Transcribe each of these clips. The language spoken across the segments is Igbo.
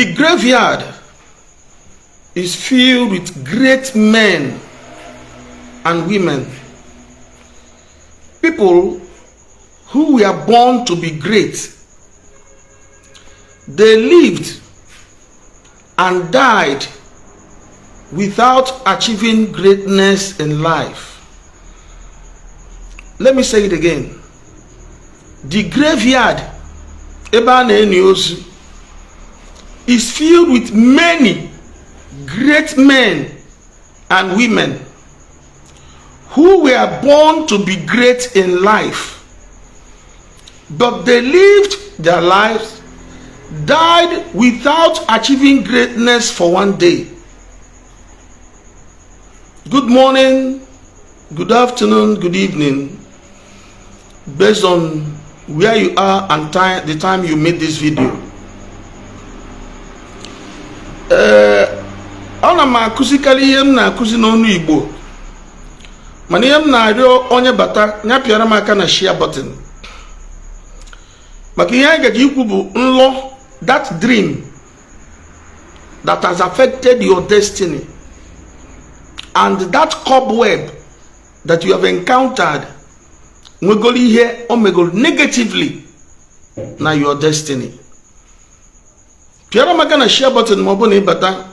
The graveyard is filled with great men and women, people who were born to be great. They lived and died without achieving greatness in life. Let me say it again. The graveyard, ebe a na-eni ozu, is filled with many great men and women who were born to be great in life, but they lived their lives, died without achieving greatness for one day. Good morning, good afternoon, good evening, based on where you are and time, the time you made this video. Ee, ana m akụzikarị ihe m na-akụzi n'ọnụ Igbo, mana ihe m na-arịọ onye bata ya pịara m aka na share button, maka ihe anyị gaji ikwu bụ nlọ, that dream that has affected your destiny and that cobweb that you have encountered nwegoro ihe o megoro negatively na your destiny. Pịara m aka na share button ma ọ bụ na ịbata.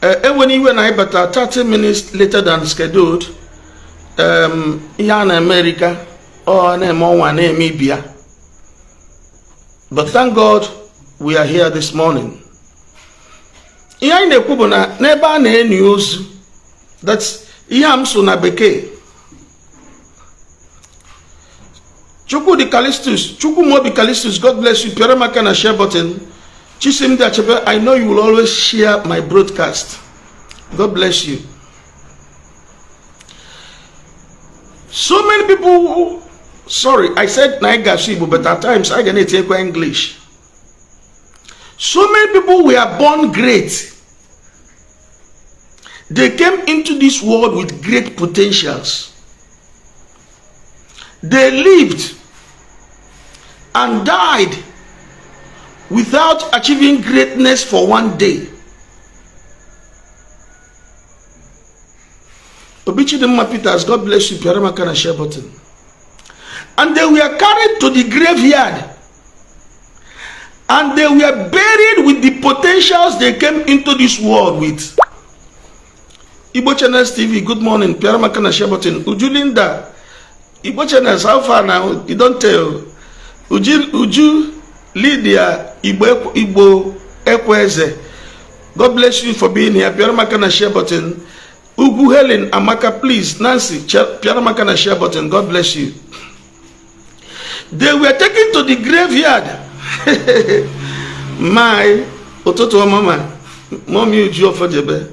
Enwere iwe na ịbata 30 minutes later than scheduled. Ihe a na America ọ na-eme ọnwa na-eme ibi ya, but thank God we are here this morning. Ihe anyị na-ekwu bụ na n'ebe a na-eni ozu, that's ihe a m so na bekee. Chukwudi Callistus, Chukwumobi Callistus, God bless you. Pịara m aka na share button. Chisimdi Achebe, I know you will always share my broadcast. God bless you. So many people who, sorry, I said na ga-asụ Igbo, but at times I ga na-etinyekwa English. So many people were born great. They came into this world with great potentials. They lived and died without achieving greatness for one day. Obichidimma Peters, God bless you. Pịara m aka na share button. And they were carried to the graveyard and they were buried with the potentials they came into this world with. Igbo Channels TV, good morning. Pịara m aka na share button. Uju Linda, Igbo Channels, how far now? You don't tell. Uju, Uju Lydia Igbo, Igbo Ekweze, God bless you for being here. Pịara m aka na share button. Ugwu Helen Amaka, please. Nancy, pịara m aka na share button. God bless you. They were taken to the graveyard. My ụtụtụ ọma ma mommy Uju Ọfọdebe,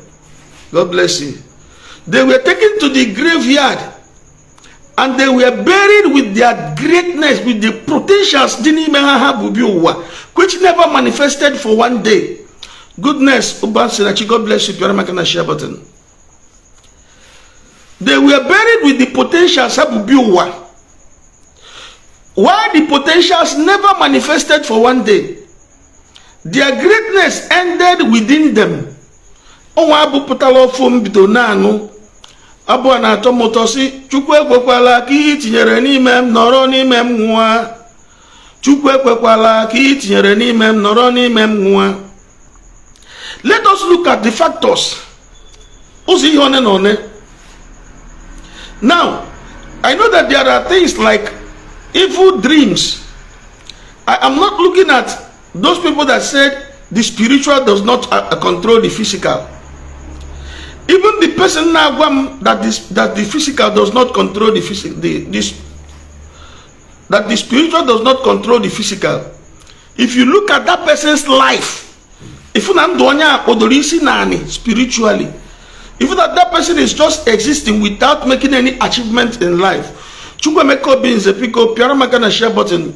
God bless you. They were taken to the graveyard and they were buried with their greatness, with the potentials dị n'ime ha ha bụ bi ụwa, which never manifested for one day. Goodness Ụbansinachi, God bless you. Pịara m aka na share button. They were buried with the potentials ha bụ bi ụwa, while the potentials never manifested for one day. Their greatness ended within them. Ọnwa abụpụtala ọfụ m bido na-anụ abụ a na-atọ m ụtọ, si Chukwu ekwekwala ka ihe tinyere n'ime m nọrọ n'ime m nwụọ. Chukwu ekwekwala ka ihe tinyere n'ime m nọrọ n'ime m nwụọ. Let us look at the factors, ụzọ ihe one na one. Now, I know that there are things like evil dreams. I am not looking at those people that said the spiritual does not control the physical. Even the person na-agwa m that this, that the physical does not control the physical, the this that the spiritual does not control the physical, if you look at that person's life, if na ndụ onye a kpọdoro isi naanị spiritually, if that that person is just existing without making any achievement in life. Chukwuemeka Obinze, biko pịara m aka na share button.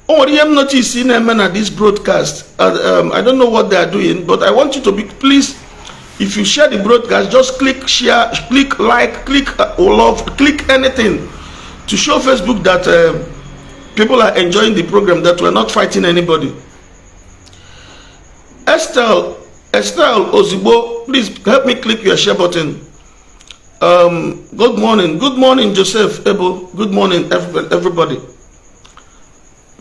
O nwere ihe m notice na-eme na this broadcast. I don't know what they are doing, but I want you to be, please, if you share the broadcast, just click share, click like, click love, click anything to show Facebook that people are enjoying the program, that we're not fighting anybody. Estelle, Estelle Ozigbo, please help me click your share button. Good morning. Good morning, Joseph Ebo. Good morning, everybody.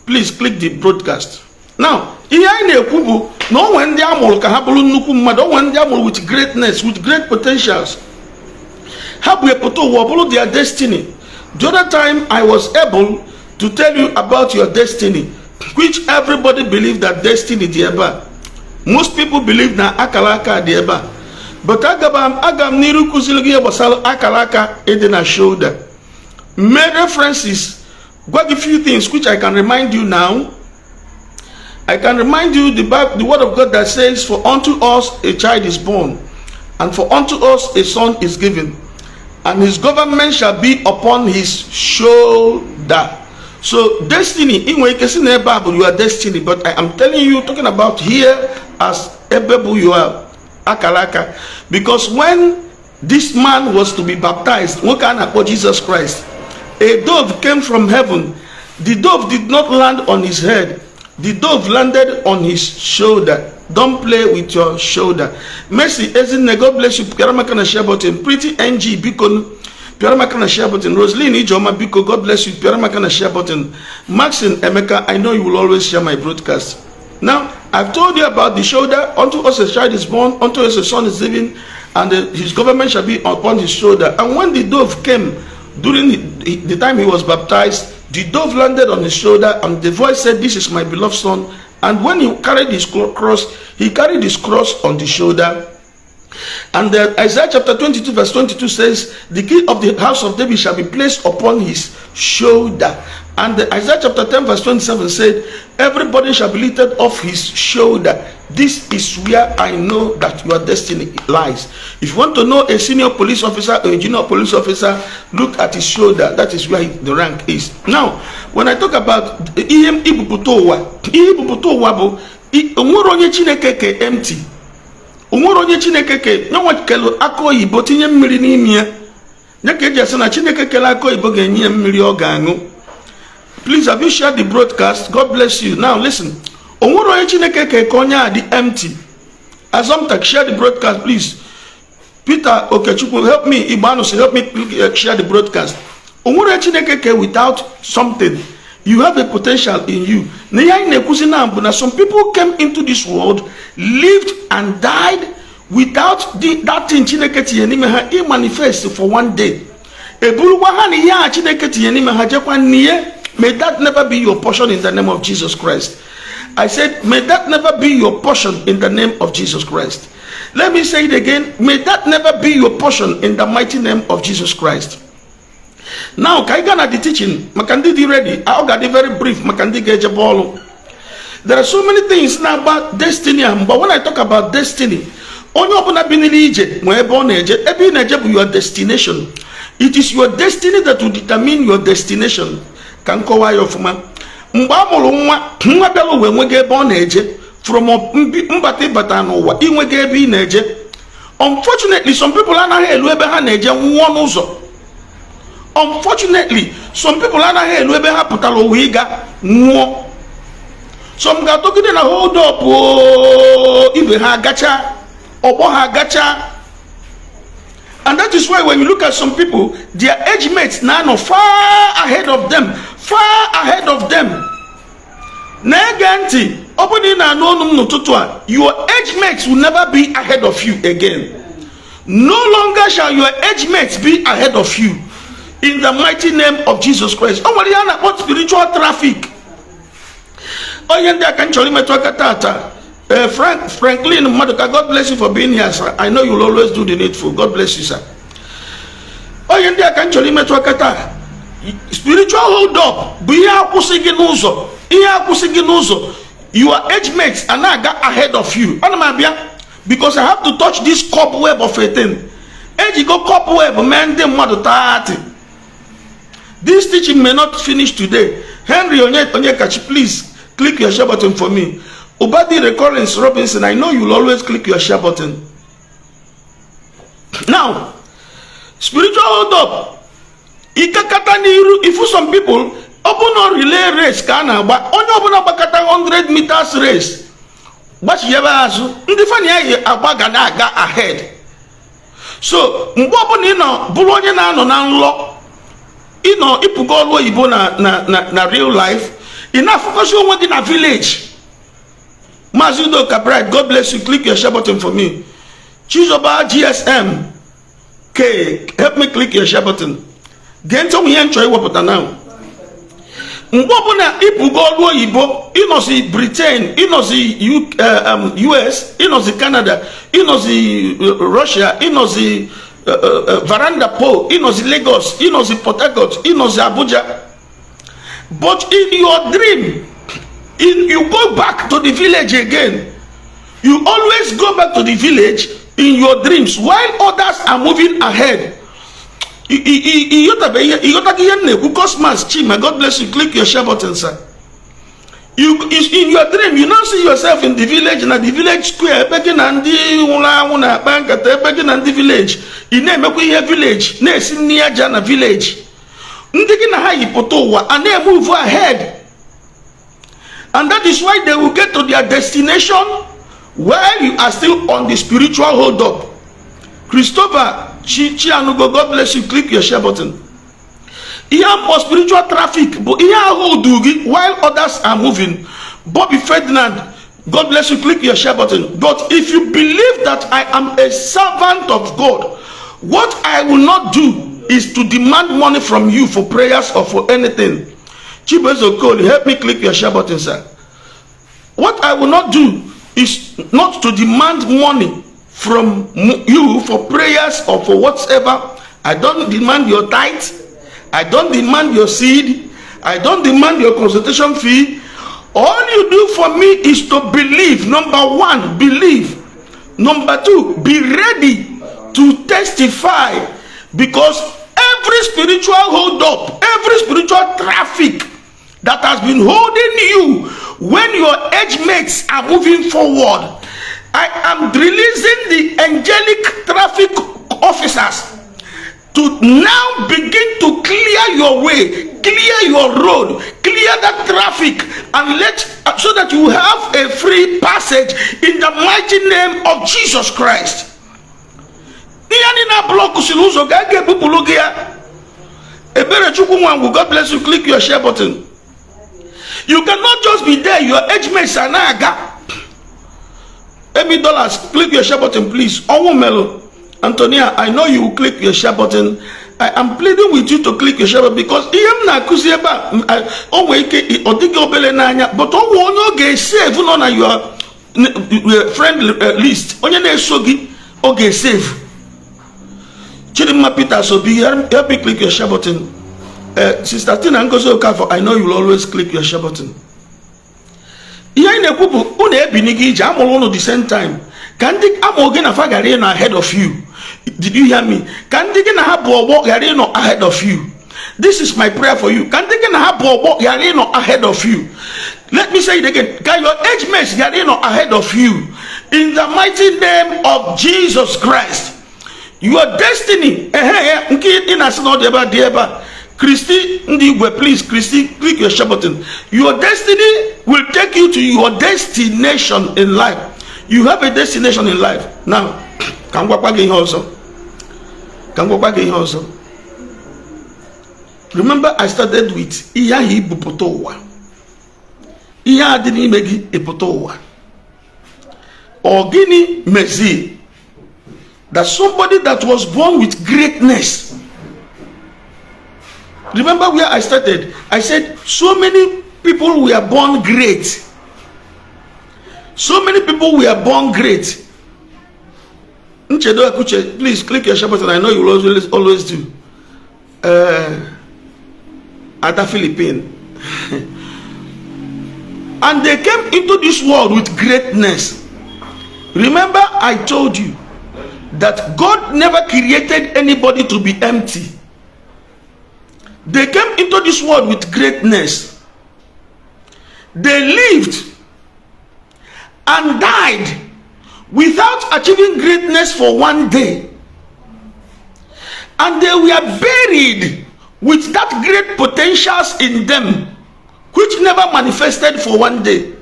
Please click the broadcast. Now, ihe anyị na-ekwu bụ na o nwee ndị a mụrụ ka ha bụrụ nnukwu mmadụ, o nwee ndị a mụrụ with greatness, with great potentials. Ha bụ epụta ụwa, ọ bụrụ their destiny. The other time I was able to tell you about your destiny, which everybody believe that destiny dị ebe a. Most people believe na akara aka dị ebe a. But aga m n'iru kụziri gị ihe gbasara akara aka ịdị na shoulder. Mee references, gwa gị few things which I can remind you now. I can remind you the Bible, the word of God that says, "For unto us a child is born, and for unto us a son is given, and his government shall be upon his shoulder." So destiny, ị nwere ike si na ebe a bụ your destiny, but I am telling you, talking about here as ebe bụ your akara aka. Because when this man was to be baptized, nwoke a na-akpọ Jesus Christ, a dove came from heaven. The dove did not land on his head. The dove landed on his shoulder. Don't play with your shoulder. Mercy Ezinne, God bless you. Pịara m aka na share button. Pretty NG, biko. Pịara m aka na share button. Rosaline Ijoma, biko, God bless you. Pịara m aka na share button. Maxine Emeka, I know you will always share my broadcast. Now, I've told you about the shoulder. Unto us a child is born, unto us a son is given, and his government shall be upon his shoulder. And when the dove came during the time he was baptized, the dove landed on his shoulder, and the voice said, "This is my beloved son." And when he carried his cross, he carried his cross on the shoulder. And Isaiah chapter 22, verse 22 says, "The key of the house of David shall be placed upon his shoulder." And Isaiah chapter 10, verse 27 said, "Everybody shall be lifted off his shoulder." This is where I know that your destiny lies. If you want to know a senior police officer or a junior police officer, look at his shoulder. That is where the rank is. Now, when I talk about ihe ibupụta ụwa, ihe ibupụta ụwa bụ onwere onye Chineke ke empty. Onwere onye Chineke ke nyanwa kelu aka oyibo tinye mmiri n'ime ya. Ya ka eji asị na Chineke kele aka oyibo ga-enye ya mmiri ọ ga-aṅụ. Please, have you shared the broadcast? God bless you. Now listen. Onwere onye Chineke ke ka onye a dị empty. Azomtak, share the broadcast, please. Peter Okechukwu, help me. Igbanus, help me share the broadcast. Onwere onye Chineke ke without something. You have a potential in you. Na ihe anyị na-ekwuzi na bụ na some people came into this world, lived and died without that thing Chineke tinye n'ime ha i manifest for one day. Eburukwa ha na ihe a Chineke tinye n'ime ha jekwa n'ihe. May that never be your portion in the name of Jesus Christ. I said, may that never be your portion in the name of Jesus Christ. Let me say it again. May that never be your portion in the mighty name of Jesus Christ. Now, ka anyị gaa na the teaching, maka ndị dị ready, ọ ga-adị very brief maka ndị ga-eje bọọlụ. There are so many things na-agba destiny a mgbe. When I talk about destiny, onye ọbụla bi n'ile ije nwee ebe ọ na-eje. Ebe ị na-eje bụ your destination. It is your destiny that will determine your destination. Ka m kọwaa ya ọfụma. Mgbe a mụrụ nwa, nwa bịara ụwa enweghị ebe ọ na-eje. From mbata ịbata n'ụwa, inwega ebe ị na-eje. Unfortunately, some people anaghị elu ebe ha na-eje, nwụọ n'ụzọ. Unfortunately, some people anaghị elu ebe ha pụtara ụwa ịga, nwụọ. Some ga-atọgide na hold up ooo, ibe ha agacha, ọgbọ ha agacha. And that is why when you look at some people, their age mates na-anọ far ahead of them, far ahead of them. Na-ege ntị, ọ bụrụ na ị na-anụ ọnụ m n'ụtụtụ a, your age mates will never be ahead of you again. No longer shall your age mates be ahead of you in the mighty name of Jesus Christ. O nwere ihe a na-akpọ spiritual traffic. Onye ndị a ka m chọrọ imetụ aka tata. Frank Franklin Maduka, God bless you for being here, sir. I know you will always do the needful. God bless you, sir. Onye ndị a ka m chọrọ imetụ aka taa. Spiritual hold up bụ ihe akwụsị gị n'ụzọ, ihe akwụsị gị n'ụzọ. Your age mates are na-aga ahead of you. Ana m abịa because I have to touch this cobweb of a thing. Ejigo cobweb mee ndị mmadụ taatị. This teaching may not finish today. Henry Onye Onyekachi, please click your share button for me. Ubadi Recurrence Robinson, I know you'll always click your share button. Now, spiritual hold up. Ikekata n'iru ifu some people, ọ bụ na relay race ka a na-agba, onye ọbụla gbakọta 100 meters race, Gbachinyebe azụ, ndị fani ya yi agba ga na-aga ahead. So mgbe ọbụla ị nọ bụrụ onye na-anọ na nlọ, ịnọ ịpụgo ọrụ oyibo na real life, ị na-afụkọsi onwe gị na village. Maazị Udoka Bright, God bless you. Click your share button for me. Chizoba GSM K, help me click your share button. Gee ntị, ụmụ ihe m chọrọ iwepụta now. Mgbe ọbụla ịpụgo ọrụ oyibo, ịnọzi Britain, ịnọzi US, ịnọzi Canada, ịnọzi Russia, ịnọzi Veranda Po, ịnọzi Lagos, ịnọzi Port Harcourt, ịnọzi Abuja, but in your dream you go back to the village again. You always go back to the village in your dreams while others are moving ahead. Ịghọtaghị ihe m na-ekwu? Cosmas Chima, God bless you. Click your share button, sir. You, in your dream, you now see yourself in the village, na the village square, ebe gị na ndị nwụrụ anwụ na-akpa nkata, ebe gị na ndị village, ị na-emekwa ihe village, na-esi nri aja na village. Ndị gị na ha yipụta ụwa a na-emove ahead, and that is why they will get to their destination while you are still on the spiritual hold up. Christopher Chianugo, God bless you. Click your share button. Ihe mkpọ spiritual traffic bụ ihe ahụ du gị while others are moving. Bobby Ferdinand, God bless you. Click your share button. But if you believe that I am a servant of God, what I will not do is to demand money from you for prayers or for anything. Chibueze Okoli, help me click your share button, sir. What I will not do is not to demand money from you for prayers or for whatever. I don't demand your tithe. I don't demand your seed. I don't demand your consultation fee. All you do for me is to believe. Number one, believe. Number two, be ready to testify, because every spiritual hold up, every spiritual traffic that has been holding you when your age mates are moving forward, I am releasing the angelic traffic officers to now begin to clear your way, clear your road, clear that traffic, and let so that you have a free passage in the mighty name of Jesus Christ. Ihe anyị na-block siri ụzọ ga aga ebupụrụ gị ya. Eberechukwu Nwangwu, God bless you. Click your share button. You cannot just be there, your age mates are na-aga. Amy Dollars, click your share button, please. Ọnwụ Melo Antonia, I know you will click your share button. I am pleading with you to click your share button, because ihe m na-akụzi ebe a, o nwee ike ọ dịghị obere n'anya, but ọ nwee onye ọ ga-esave nọ na your friend list, onye na-eso gị, ọ ga-esave. Chidimma Peter Sobi, help me click your share button. Sister Tina Ngozi Okafor, I know you will always click your share button. Ihe anyị na-ekwu bụ unu ebini gị ije, amụrụ unu the same time, ka ndị amụrụ gị na fa ghara ịnọ ahead of you. Did you hear me? Ka ndị gị na ha bụ ọgbọ ghara ịnọ ahead of you. This is my prayer for you. Ka ndị gị na ha bụ ọgbọ ghara ịnọ ahead of you. Let me say it again: ka your age mates ghara ịnọ ahead of you, in the mighty name of Jesus Christ. Your destiny, ehe ya nke ị na-asị na ọ dị ebe a, dị ebe a. Christy ndị igwe, please, Christy, click your share button. Your destiny will take you to your destination in life. You have a destination in life. Now, ka m gwakwa gị ihe ọzọ, ka m gwakwa gị ihe ọzọ. Remember, I started with ihe ahụ ibupụta ụwa, ihe a dị n'ime gị ịpụta ụwa. Ọ gịnị mezi that somebody that was born with greatness? Remember where I started? I said so many people were born great. So many people were born great. Nchedo Akuche, please click your share button. I know you will always, always do. Ada Philippine. And they came into this world with greatness. Remember, I told you that God never created anybody to be empty. They came into this world with greatness. They lived and died without achieving greatness for one day. And they were buried with that great potentials in them, which never manifested for one day.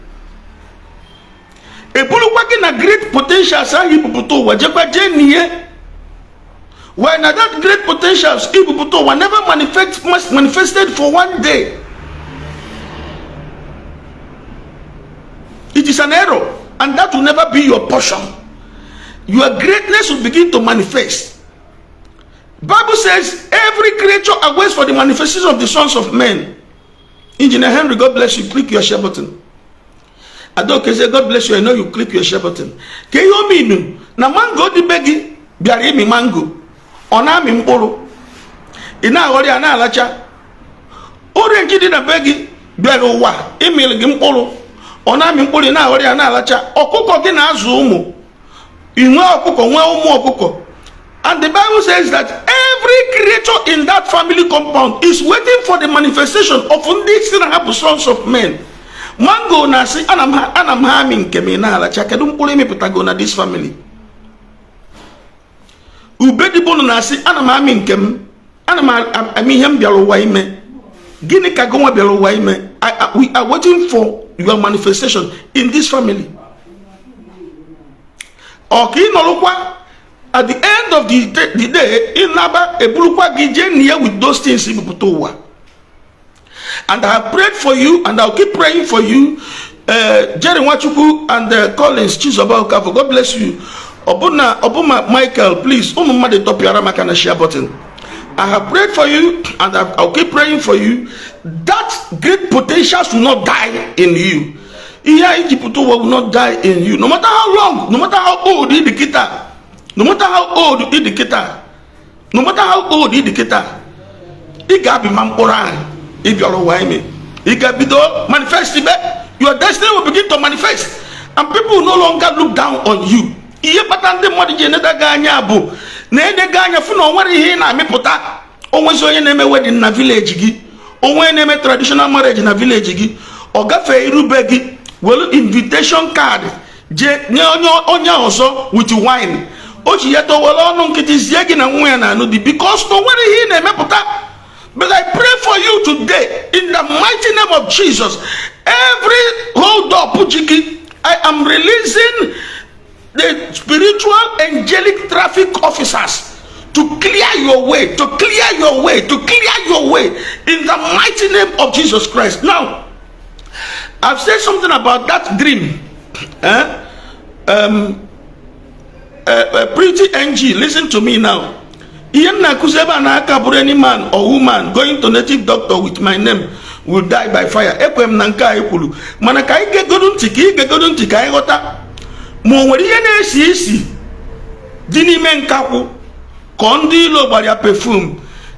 Ebulukwa gị na great potentials ahụ ibupụta ụwa, jekwa jee n'ihe why na that great potentials ibupụta ụwa never manifested for one day. It is an error, and that will never be your portion. Your greatness will begin to manifest. Bible says every creature awaits for the manifestation of the sons of men. Engineer Henry, God bless you. Click your share button. Adoke, God bless you. I know you click your share button. Ka ihe o minu na mango dị be gị bịara ịmị mango, ọ na-amị mkpụrụ, ị na-aghọrọ ya na-alacha. Orange dị na be gị bịara ụwa ịmịrị gị mkpụrụ, ọ na-amị mkpụrụ, ị na-aghọrọ ya na-alacha. Ọkụkọ gị na-azụ ụmụ, ị nwee ọkụkọ, nwee ụmụ ọkụkọ. And the Bible says that every creature in that family compound is waiting for the manifestation of ndị si na ha bụ sons of men. Mango na-asị, ana m ha amị nke m, ị na-alacha. Kedu mkpụrụ ịmịpụtago na this family? Ube dịbụnụ na-asị, ana m amị nke m, ana m amị ihe m bịara ụwa ime. Gịnị ka gị nwa bịara ụwa ime? We are waiting for your manifestation in this family. Ọ ka ị nọrụkwa at the end of the day, ịnaba eburukwa gị jee nie with those things ibupụta ụwa. And I have prayed for you, and I'll keep praying for you. Jerry Nwachukwu and Collins Chizoba Okafor, God bless you. Ọbụna ọbụma Michael, please, ụmụ mmadụ tọpịara maka na share button. I have prayed for you, and I'll keep praying for you. That great potentials will not die in you. Ihe anyị ji pụta ụwa will not die in you. No matter how long, no matter how old ị dị kịta, no matter how old ị dị kịta, no matter how old ị dị kịta, ị ga-abịma mkpụrụ ahụ ị bịara ụwa ime. Ị ga-ebido manifest ibe. Your destiny will begin to manifest, and people will no longer look down on you. Ihe kpata ndị mmadụ ji eneda gị anya bụ na ene gị anya fụ na o nwere ihe ị na-amịpụta. Onwezi onye na-eme wedding na village gị, onwe na-eme traditional marriage na village gị, ọ gafee irube gị, were invitation card jee nye onye onye ọzọ with wine, o ji ya towere ọnụ nkịtị zie gị na nwa ya na-anụ di, because na o nwere ihe ị na-emepụta. But I pray for you today in the mighty name of Jesus. Every hold up jigi, I am releasing the spiritual angelic traffic officers to clear your way, to clear your way, to clear your way in the mighty name of Jesus Christ. Now, I've said something about that dream. Eh? Pretty NG, listen to me now. Ihe m na-akụzi ebe a n'aka bụrụ any man or woman going to native doctor with my name will die by fire. Ekwe m na nke anyị kwuru, mana ka anyị gegodu ntị, ka ị gegodu ntị ka anyị ghọta ma o nwere ihe na-esi isi dị n'ime nkakwụ ka ndị ilo gbara ya perfume.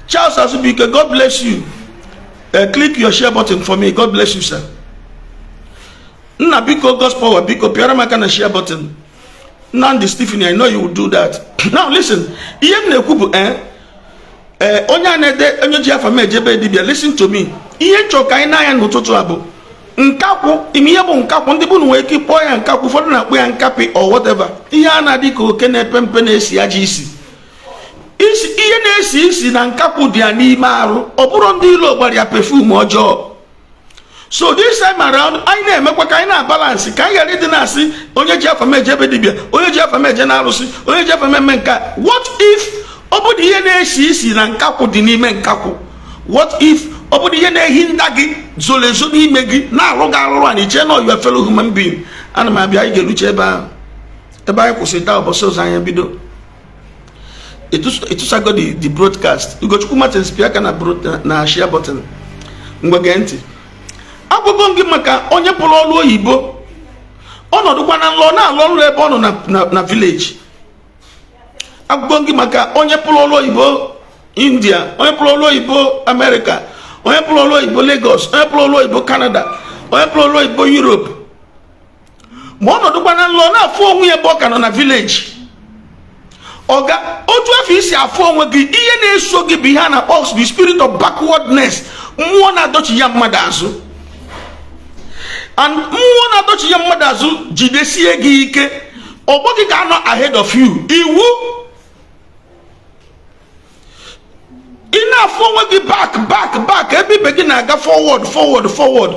Charles Azubike, God bless you. Click your share button for me. God bless you, sir. Nna biko, God's power, biko pịara m aka na share button. Nnamdi Stephen, I know you will do that. Now listen, ihe m na-ekwu bụ onye a na-ede, onye ji afa m ejebe dibịa, listen to me. Ihe nchọ ka anyị na-anya n'ụtụtụ a bụ nkakwụ. Ime ihe bụ nkakwụ, ndị bụ nwere ike ịkpọ ya nkakwụ, ụfọdụ na-akpọ ya nkapị or whatever. Ihe a na-adị ka oke na-epe mpe na-esi aja isi isi. Ihe na-esi isi na nkakwụ dị ya n'ime arụ, ọ bụrụ ndị ilo gbara ya perfume ọjọọ. So this time around, anyị na-emekwa ka anyị na-abalance, ka anyị ghara ịdị na-asị onye ji afa m eje ebe dibịa, onye ji afa m eje na arụsị, onye ji afa m eme nke a. What if ọ bụ na ihe na-esi isi na nkakwụ dị n'ime nkakwụ? What if ọ bụ na ihe na-ehi nda gị zoro ezo n'ime gị na-arụ gị arụrụ a na iche na your fellow human being? Ana m abịa, anyị ga-eruche ebe ahụ, ebe anyị kwụsịrị taa ụbọchị ọzọ anyị bido. Ịtụsago the broadcast. Ugochukwu Martins, pịa aka na share button. Ngwa, gee ntị. Agwago m gị maka onye pụrụ ọrụ oyibo, ọnọdụkwa na nlọ na-alụ ọrụ ebe ọ nọ na village. Agwago m gị maka onye pụrụ ọrụ oyibo India, onye pụrụ ọrụ oyibo America, onye pụrụ ọrụ oyibo Lagos, onye pụrụ ọrụ oyibo Canada, onye pụrụ ọrụ oyibo Europe, ma ọnọdụkwa na nlọ na-afụ onwe ya ebe ọ ka nọ na village. Ọga, otu afọ isi afụ onwe gị, ihe na-eso gị bụ ihe a na-akpọ the spirit of backwardness, mmụọ na-adọchi ya mmadụ azụ. And mmụọ na-adọchi ya mmadụ azụ jidesie gị ike, ọgbọ gị ga-anọ ahead of you. Iwu ị na-afụ onwe gị back, back, back, ebe ibe gị na-aga forward, forward, forward,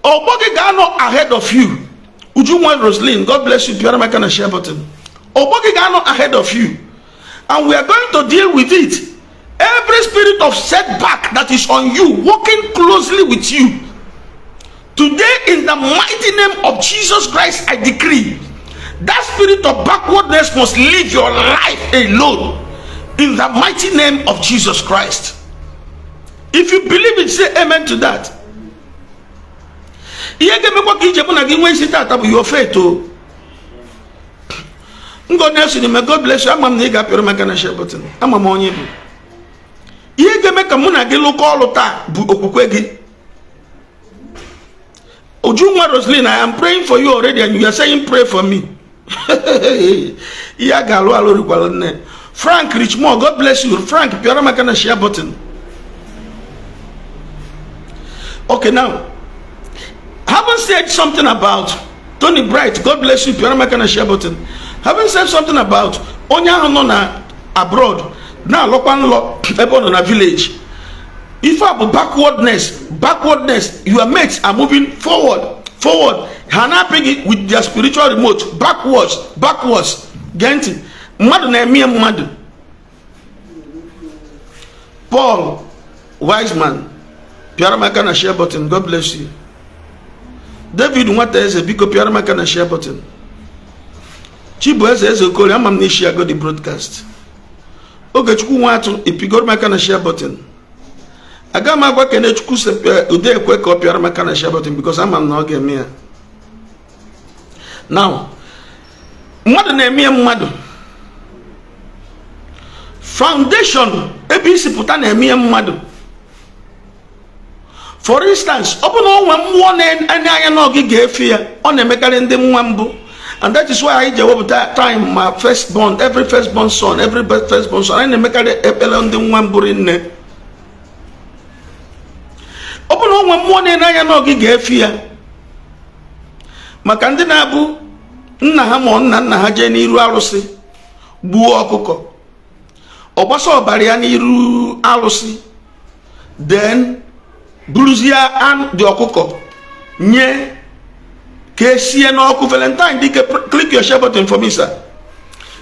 ọgbọ gị ga-anọ ahead of you. Ujunwa Roslyn, God bless you. Pịara m aka na share button. Ọgbọ gị ga-anọ ahead of you, and we are going to deal with it. Every spirit of setback that is on you, working closely with you today, in the mighty name of Jesus Christ, I decree that spirit of backwardness must leave your life alone, in the mighty name of Jesus Christ. If you believe it, say amen to that. Ihe ga-emekwa ka ije mụ na gị nwee isi tata bụ your faith o. Ngo Nelson, may God bless you. Ama m na ị ga-apịrị m aka na share button. Ama m onye bụ. Ihe ga-eme ka mụ na gị lụkọ ọrụ taa bụ okwukwe gị. Ujunwa Roslyn, I am praying for you already and you are saying pray for me. Ihe a ga-alụ alụ rikwara nne. Frank Richmore, God bless you. Frank, pịara m aka na share button. Okay, now, having said something about Tony Bright, God bless you, pịara m aka na share button. Having said something about onye ahụ nọ na abroad na-alọkwa nlọ ebe ọ nọ na village, ife a bụ backwardness, backwardness. Your mates are moving forward, forward, ha na-apị gị with their spiritual remote backwards, backwards. Gee ntị, mmadụ na-eme mmadụ. Paul Wiseman, pịara m aka na share button. God bless you. David Nwata Eze, biko pịara m aka na share button. Chibueze Eze Okorie, ama m na isi ago the broadcast. Ogechukwu Nwatụ, ipigoro m aka na share button. Aga m agwa Kenechukwu Udekwe ka ọ pịara m aka na share button, because ama m na ọ ga-eme ya. Now, mmadụ na-eme ya mmadụ. Foundation ebe isi pụta na-eme ya mmadụ. For instance, ọ bụ na onwe mmụọ na-enye anya na ọgị ga-efe ya, ọ na-emekarị ndị nwa mbụ, and that is why anyị ji ewepụta time ma first born, every first born son, every first born son, anyị na-emekarị ekpere ndị nwa mbụ rinne. Ọ bụ na onwe mmụọ na-enye anya na ọgị ga-efe ya, maka ndị na-abụ nna ha ma nna nna ha jee n'iru arụsị gbuo ọkụkọ, ọ gbasa ọbara ya n'iru arụsị, then buruzie dị ọkụkọ nye ka esie n'ọkụ. Valentine Dike, click your share button for me, sir.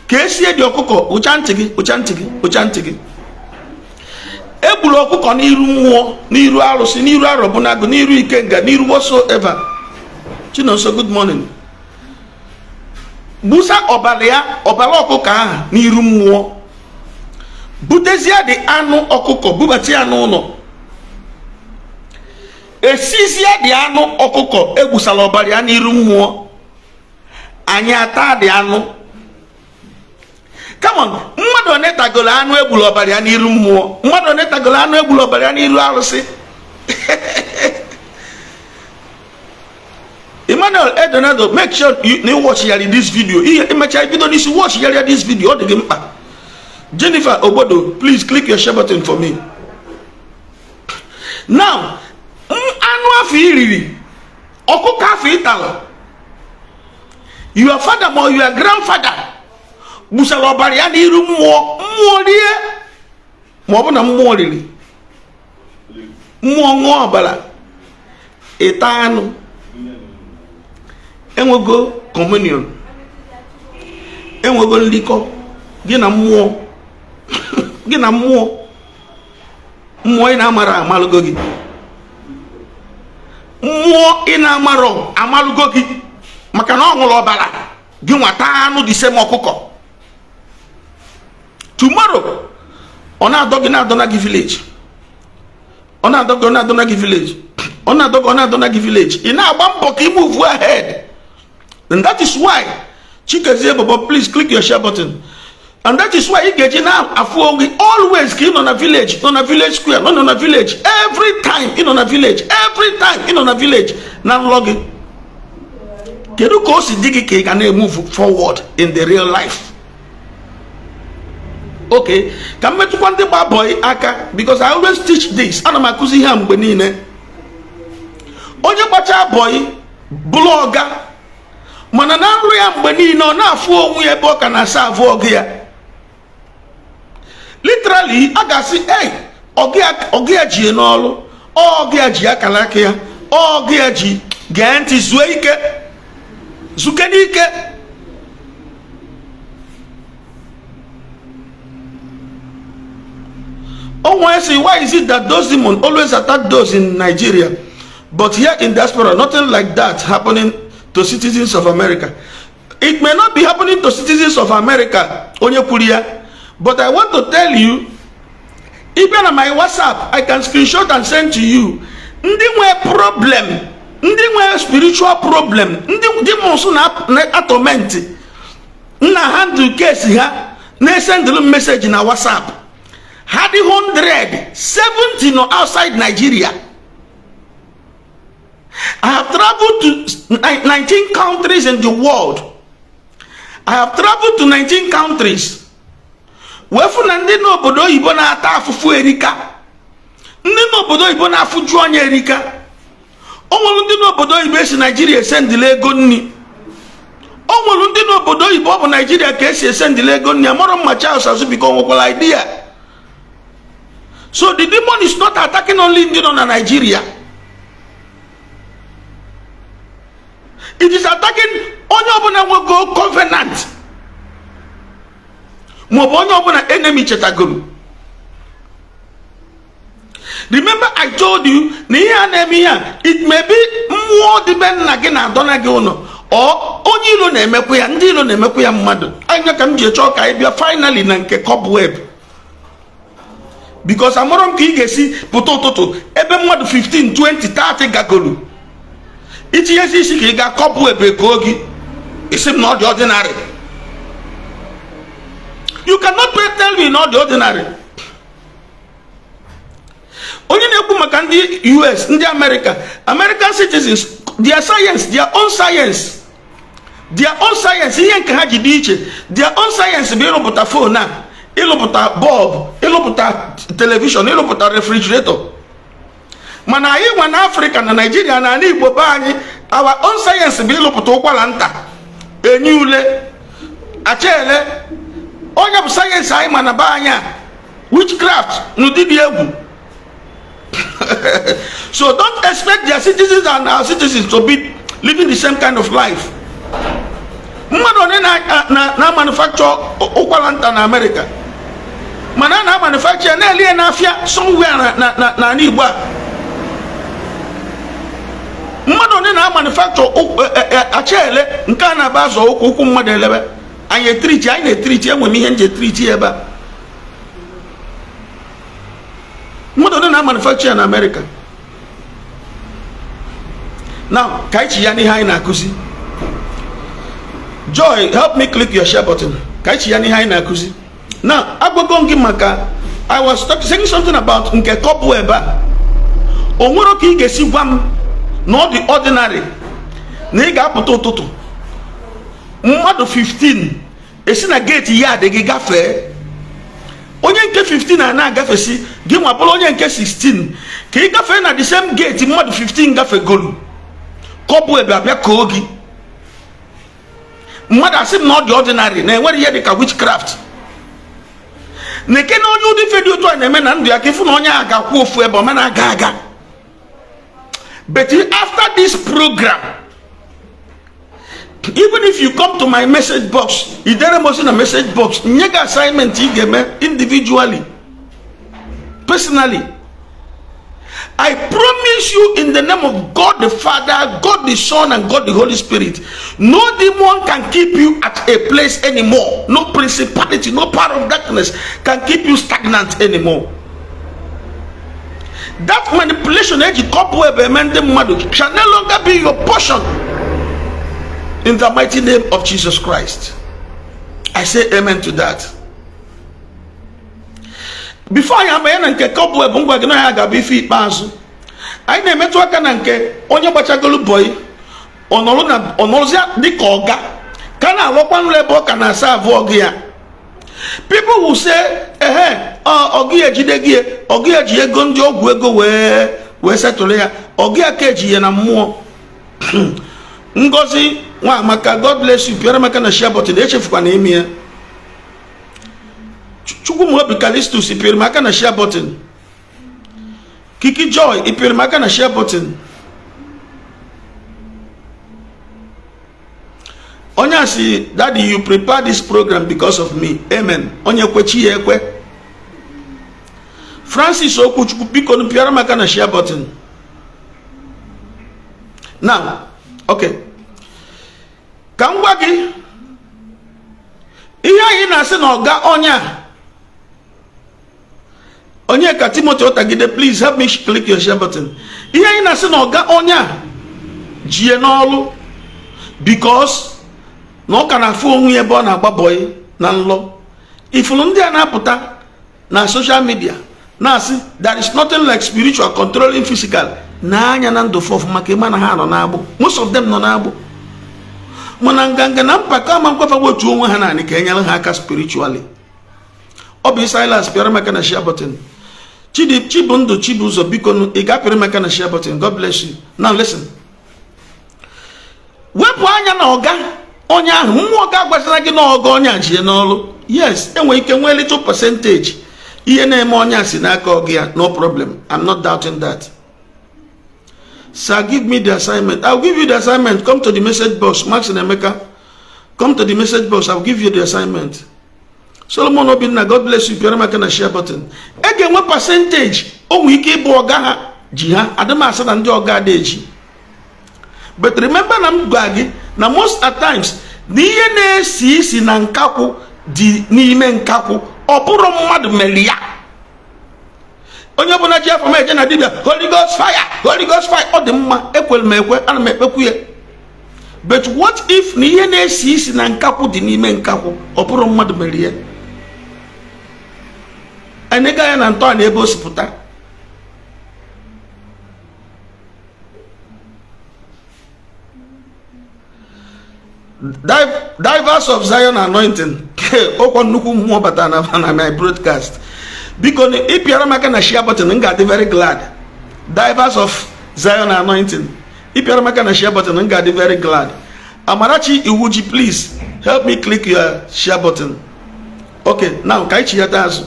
Ka esie dị ọkụkọ. Ụcha ntị gị, ụcha ntị gị, ụcha ntị gị. Egburu ọkụkọ n'iru mmụọ, n'iru arụsị, n'iru arọbụnagụ, n'iru ikenga, n'iru whatsoever. Chinonso, good morning. Gbusa ọbara ya, ọbara ọkụkọ ahụ n'iru mmụọ, butezie dị anụ ọkụkọ, bubata ya n'ụlọ, esizie dị anụ ọkụkọ egbusala ọbara ya n'iru mmụọ, anyị ata dị anụ. Come on, mmadụ one tagoro anụ egburu ọbara ya n'iru mmụọ? Mmadụ one tagoro anụ egburu ọbara ya n'iru arụsị? Emmanuel Edonado, make sure you na watch ya this video. Ihe imecha ibido n'isi watch ya this video, ọ dị gị mkpa. Jennifer Obodo, please click your share button for me. Now, anụ afọ iriri, ọkụkọ afọ ịtalụ, your father ma your grandfather gbusara ọbara ya n'iru mmụọ, mmụọ rie, ma ọ bụ na mmụọ riri, mmụọ ṅụọ ọbara, ịta anụ, enwego communion, enwego nlikọ gị na mmụọ, gị na mmụọ, mmụọ ị na-amara amalụgo gị, mmụọ ị na-amarọ amalụgo gị, maka na ọ ṅụrụ ọbara gị nwata anụ dị same ọkụkọ. Tomorrow ọ na-adọ gị, na-adọ na gị village, ọ na-adọ gị, ọ na-adọ na gị village, ọ na-adọ gị, ọ na-adọ na gị village. Ị na-agba mbọ ka ị move ahead, and that is why. Chikezie Bobo, please click your share button. And that is why ị ga-eji na-afụ onwe always ka ị nọ na village, nọ na village square, nọ na village every time, ị nọ na village every time, ị nọ na village na nlọ gị. Kedu ka o si dị gị ka ị ga na-emove forward in the real life? Okay, ka m metụkwa ndị gba boy aka, because I always teach this. Ana m akụzi ihe a mgbe niile. Onye gbachaa boy bụrụ ọga, mana na nrụ ya mgbe niile ọ na-afụ onwe ya ebe ọ ka na-asa avụ ọgụ ya. Literally, a ga-asị, ei, ọgụ ya ji n'ọrụ, ọgụ ya ji akara aka ya, ọgụ ya ji. Gee ntị, zuo ike. Zukene ike. Oh, say, why is it that those demons always attack those in Nigeria, but here in diaspora, nothing like that happening to citizens of America? It may not be happening to citizens of America, onye kwuru ya, but I want to tell you, even on my WhatsApp, I can screenshot and send to you. Ndị nwee problem, ndị nwee spiritual problem, ndị demons na-atorment, na handle case ha, na-esendịlụ message na WhatsApp. Ha dị 170 nọ outside Nigeria. I have traveled to 19 countries in the world. I have traveled to 19 countries. Wee fụ na ndị n'obodo oyibo na-ata afụfụ erika. Ndị n'obodo oyibo na-afụju anya erika. O nwere ndị n'obodo oyibo esi Nigeria esendịla ego nri. O nwere ndị n'obodo oyibo ọ bụ Nigeria ka esi esendịla ego nri. Amarọ mma Charles Azubike nwekwara idea. So the demon is not attacking only ndị nọ na Nigeria. It is attacking onye ọbụla nwego covenant maọbụ onye ọbụla enemy chetagoro. Remember I told you na ihe a na-eme ihe a, it may be mmụọ dị be nna gị na-adọna gị ụlọ, ọ onye ilo na-emekwa ya, ndị ilo na-emekwa ya mmadụ. Anya ka m ji chọọ ka anyị bịa finally na nke cobweb, because amụrụ m ka ị ga-esi pụta ụtụtụ ebe mmadụ 15, 20, 30 gagolu, itinyezi isi ka ị ga cobweb ekoo gị, isi m na ọ dị ordinary. You cannot tell me na ọ dị ordinary. Onye na-ekwu maka ndị US, ndị America, American citizens, their science, their own science, their own science, ihe nke ha ji dị iche, their own science bụ ịrụpụta phone a, ịlụpụta bulb, ịlụpụta television, ịlụpụta refrigerator. Mana anyị nwa na Afrịka, na Naijiria, na ala Igbo be anyị, our own science bụ ịlụpụta ụkwara nta, enye ule, achele. Onye bụ science anyị ma na be anyị a, witchcraft n'ụdị dị egwu. So don't expect their citizens and our citizens to be living the same kind of life. Mmadụ onye na manufacture ụkwara nta na America, mana a na manufacture na-eli ya n'afịa somewhere na na Igbo a. Mmadụ onye na manufacture achele nke a na-aba azọ ụkwụ ụkwụ mmadụ elebe anyị etrichi, anyị na-etrichi, enwe m ihe nji etrichi ebe a. Mmadụ onye na manufacture na America. Now ka anyị chi ya n'ihe anyị na-akụzi. Joy, help me click your share button. Ka anyị chi ya n'ihe anyị na-akụzi. Now agwago m gị maka, I was saying something about nke cobweb a. O nwere ka ị ga-esi gwa m na ọ dị ordinary na ị ga-apụta ụtụtụ, mmadụ 15 esi na gate ya adịghị gafee, onye nke 15 a na-agafesi gị nwa bụrụ onye nke 16, ka ị gafee na the same gate mmadụ 15 gafegolu, cobweb abịa koo gị. Mmadụ asị m na ọ dị ordinary, na enwere ihe dịka witchcraft, na eke na onye ụdị ife dị otu a na-eme na ndụ ya, ka ịfụ na onye a ga-akwụ ofu ebe ọ na-aga aga. But after this program, even if you come to my message box, idere m ozi na message box, nye gị assignment ị ga-eme individually, personally, I promise you in the name of God the Father, God the Son, and God the Holy Spirit, no demon can keep you at a place anymore. No principality, no power of darkness can keep you stagnant anymore. That manipulation eji cobweb eme ndị mmadụ shall no longer be your portion. In the mighty name of Jesus Christ. I say amen to that. Before anyị abanye na nke cobweb, ngwa gị na ya ga-abụ ife ikpeazụ anyị na-emetụ aka na nke onye gbachagolu boy, ọnọrụzia dịka ọga ka na-alọkwa nlọ ebe ọ ka na-asa abụọ gị ya. People will say, ehe, ọgụ ya ejide gị, ọgụ ya ji ego ndị ọgwụ ego wee setụrụ ya, ọgụ ya ka eji ya na mmụọ. Ngozi nwa Amaka, God bless you. Pịara maka na share button, echefukwana ime ya. Chukwumobi Calistus, pịrị m aka na share button. Kiki Joy, ịpịrị m aka na share button. a sị, "Daddy, you prepare this program because of me." Amen. Onye kwechi ya ekwe. Francis Okwuchukwu, biko pịara m aka na share button now. Okay, ka m gwa gị ihe anyị na-asị na ọga onye a, onye ka Timothy Otagide, please help me click your share button. Ihe anyị na-asị na ọga onye a jie n'ọlụ because na ọ ka na-afụ onwe ya ebe ọ na-agba bọyị na nlọ. Ifuru ndị a na-apụta na social media na-asị there is nothing like spiritual controlling physical, na-anya na ndụ fọfụ maka ịma na ha nọ n'agbụ. Most of them nọ n'agbụ, mana nganga na mpako ama nkwafa wetu onwe ha naanị ka enyere ha aka spiritually. Ọ bụ Silas, pịara m aka na share button. Chidi Chibundụ Chibụzọ, biko, ị ga-apịrị m aka na share button. God bless you. Now listen, wepụ anya na ọga onye ahụ. Mmụọ ga-agwazira gị na ọga onye a jie n'ọrụ. Yes, enwere ike nwee little percentage ihe na-eme onye a si n'aka ọgụ ya. No problem, I'm not doubting that. Sir, give me the assignment. I'll give you the assignment. Come to the message box. Max and Emeka, come to the message box. I'll give you the assignment. Solomon Obinna, God bless you. Pịara m aka na share button. E ga-enwe percentage o nwere ike ịbụ ọga ha ji ha. Adịmasị na ndị ọga ada eji, but remember na m gwa gị na most at times na ihe na-esi isi na nkakwụ dị n'ime nkakwụ, ọ bụrụ mmadụ mere ya. Onye ọbụla ji afọ m eje na dibịa, Holy Ghost fire, Holy Ghost fire, ọ dị mma, ekwere m ekwe, ana m ekpekwu ya. But what if na ihe na-esi isi na nkakwụ dị n'ime nkakwụ, ọ bụrụ mmadụ mere ya? Enega ya na ntọala ebe o si pụta. Divers of Zion anointing, ọkwa nnukwu mmụọ batara na my broadcast. Biko, ịpịara m aka na share button, m ga-adị very glad. Divers of Zion anointing, ịpịara m aka na share button, m ga-adị very glad. Amarachi Iwuji, please help me click your share button. Okay, now ka anyị chighata azụ.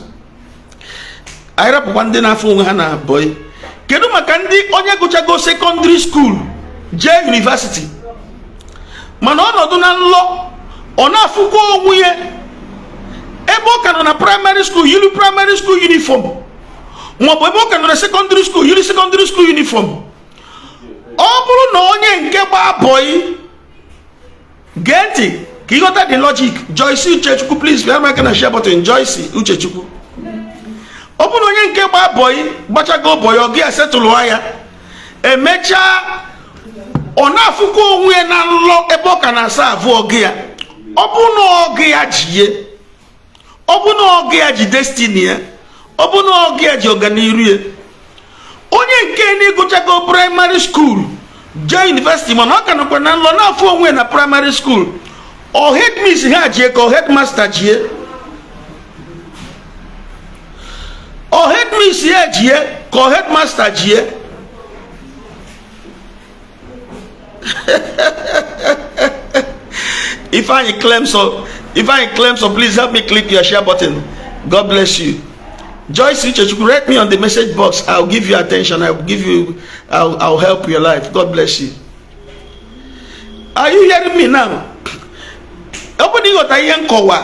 Anyị rapụkwa ndị na-afụ onwe ha na boy. Kedu maka ndị onye gụchago secondary school, jee university, mana ọnọdụ na nlọ ọ na-afụkwa onwe ya ebe ọ ka nọ na primary school, yiri primary school uniform, maọbụ ebe ọ ka nọ na secondary school, yiri secondary school uniform? Ọ bụrụ na onye nke gbaa bọyị, gee ntị ka ịghọta the logic. Joyce Uchechukwu, please bịa aka na share button. Joyce Uchechukwu, ọ bụrụ na onye nke gbaa bọyị, gbachago bọyị, ọ gị esetụlụ ya, emechaa ọ na-afụkwa onwe ya na nlọ ebe ọ ka na-asa avụ ọgụ ya, ọ bụ na ọgụ ya ji ye, ọ bụ na ọgụ ya ji destiny ya, ọ bụ na ọgụ ya ji ọganiru ya. Onye nke na-ịgụchago primary school, jee university, mana ọ ka nọkwa na nlọ na-afụ onwe ya na primary school, ọ headmiss ha jie ka ọ headmaster jie? Ọ headmiss ya jie ka ọ headmaster jie? Ifeanyi Clemson, Ifeanyi Clemson, please help me click your share button. God bless you. Joyce Uchechukwu, write me on the message box. I'll give you attention. I'll give you, I'll help your life. God bless you. Are you hearing me now? Ọ bụ na ịghọta ihe nkọwa,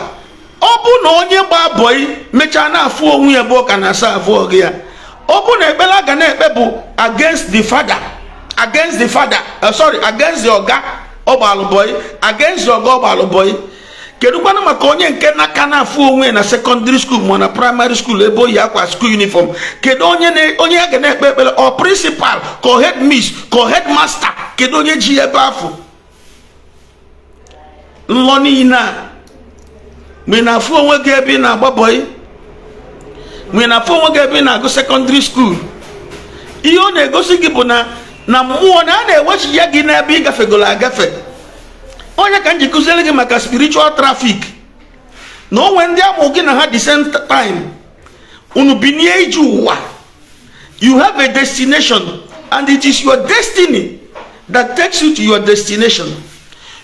ọ bụ na onye gbaa bọyị mechaa na-afụ onwe ya bụ ọka na-asa afụ ọgụ ya, ọ bụ na ekpere a ga na-ekpe bụ against the father, against the father, sorry, against the ọga ọ gbalụ bọyị, against the ọga ọ gbalụ bọyị. Kedụkwanụ maka onye nke n'aka na-afụ onwe ya na secondary school ma na primary school, ebe o yi akwa school uniform? Kedu onye onye a ga na-ekpe ekpere? Ọ principal ka ọ head miss ka ọ headmaster? Kedu onye ji ebe afọ nlọ niile a? Mgbe ị na-afụ onwe gị ebe ị na-agba bọyị, mgbe ị na-afụ onwe gị ebe ị na-agụ secondary school, ihe ọ na-egosi gị bụ na mmụọ na a na-ewechi gị n'ebe ị gafegoro agafe. Onye ka m ji kụziere gị maka spiritual traffic, na onwe ndị amụ gị na ha the same time, unu binie ije ụwa. You have a destination and it is your destiny that takes you to your destination.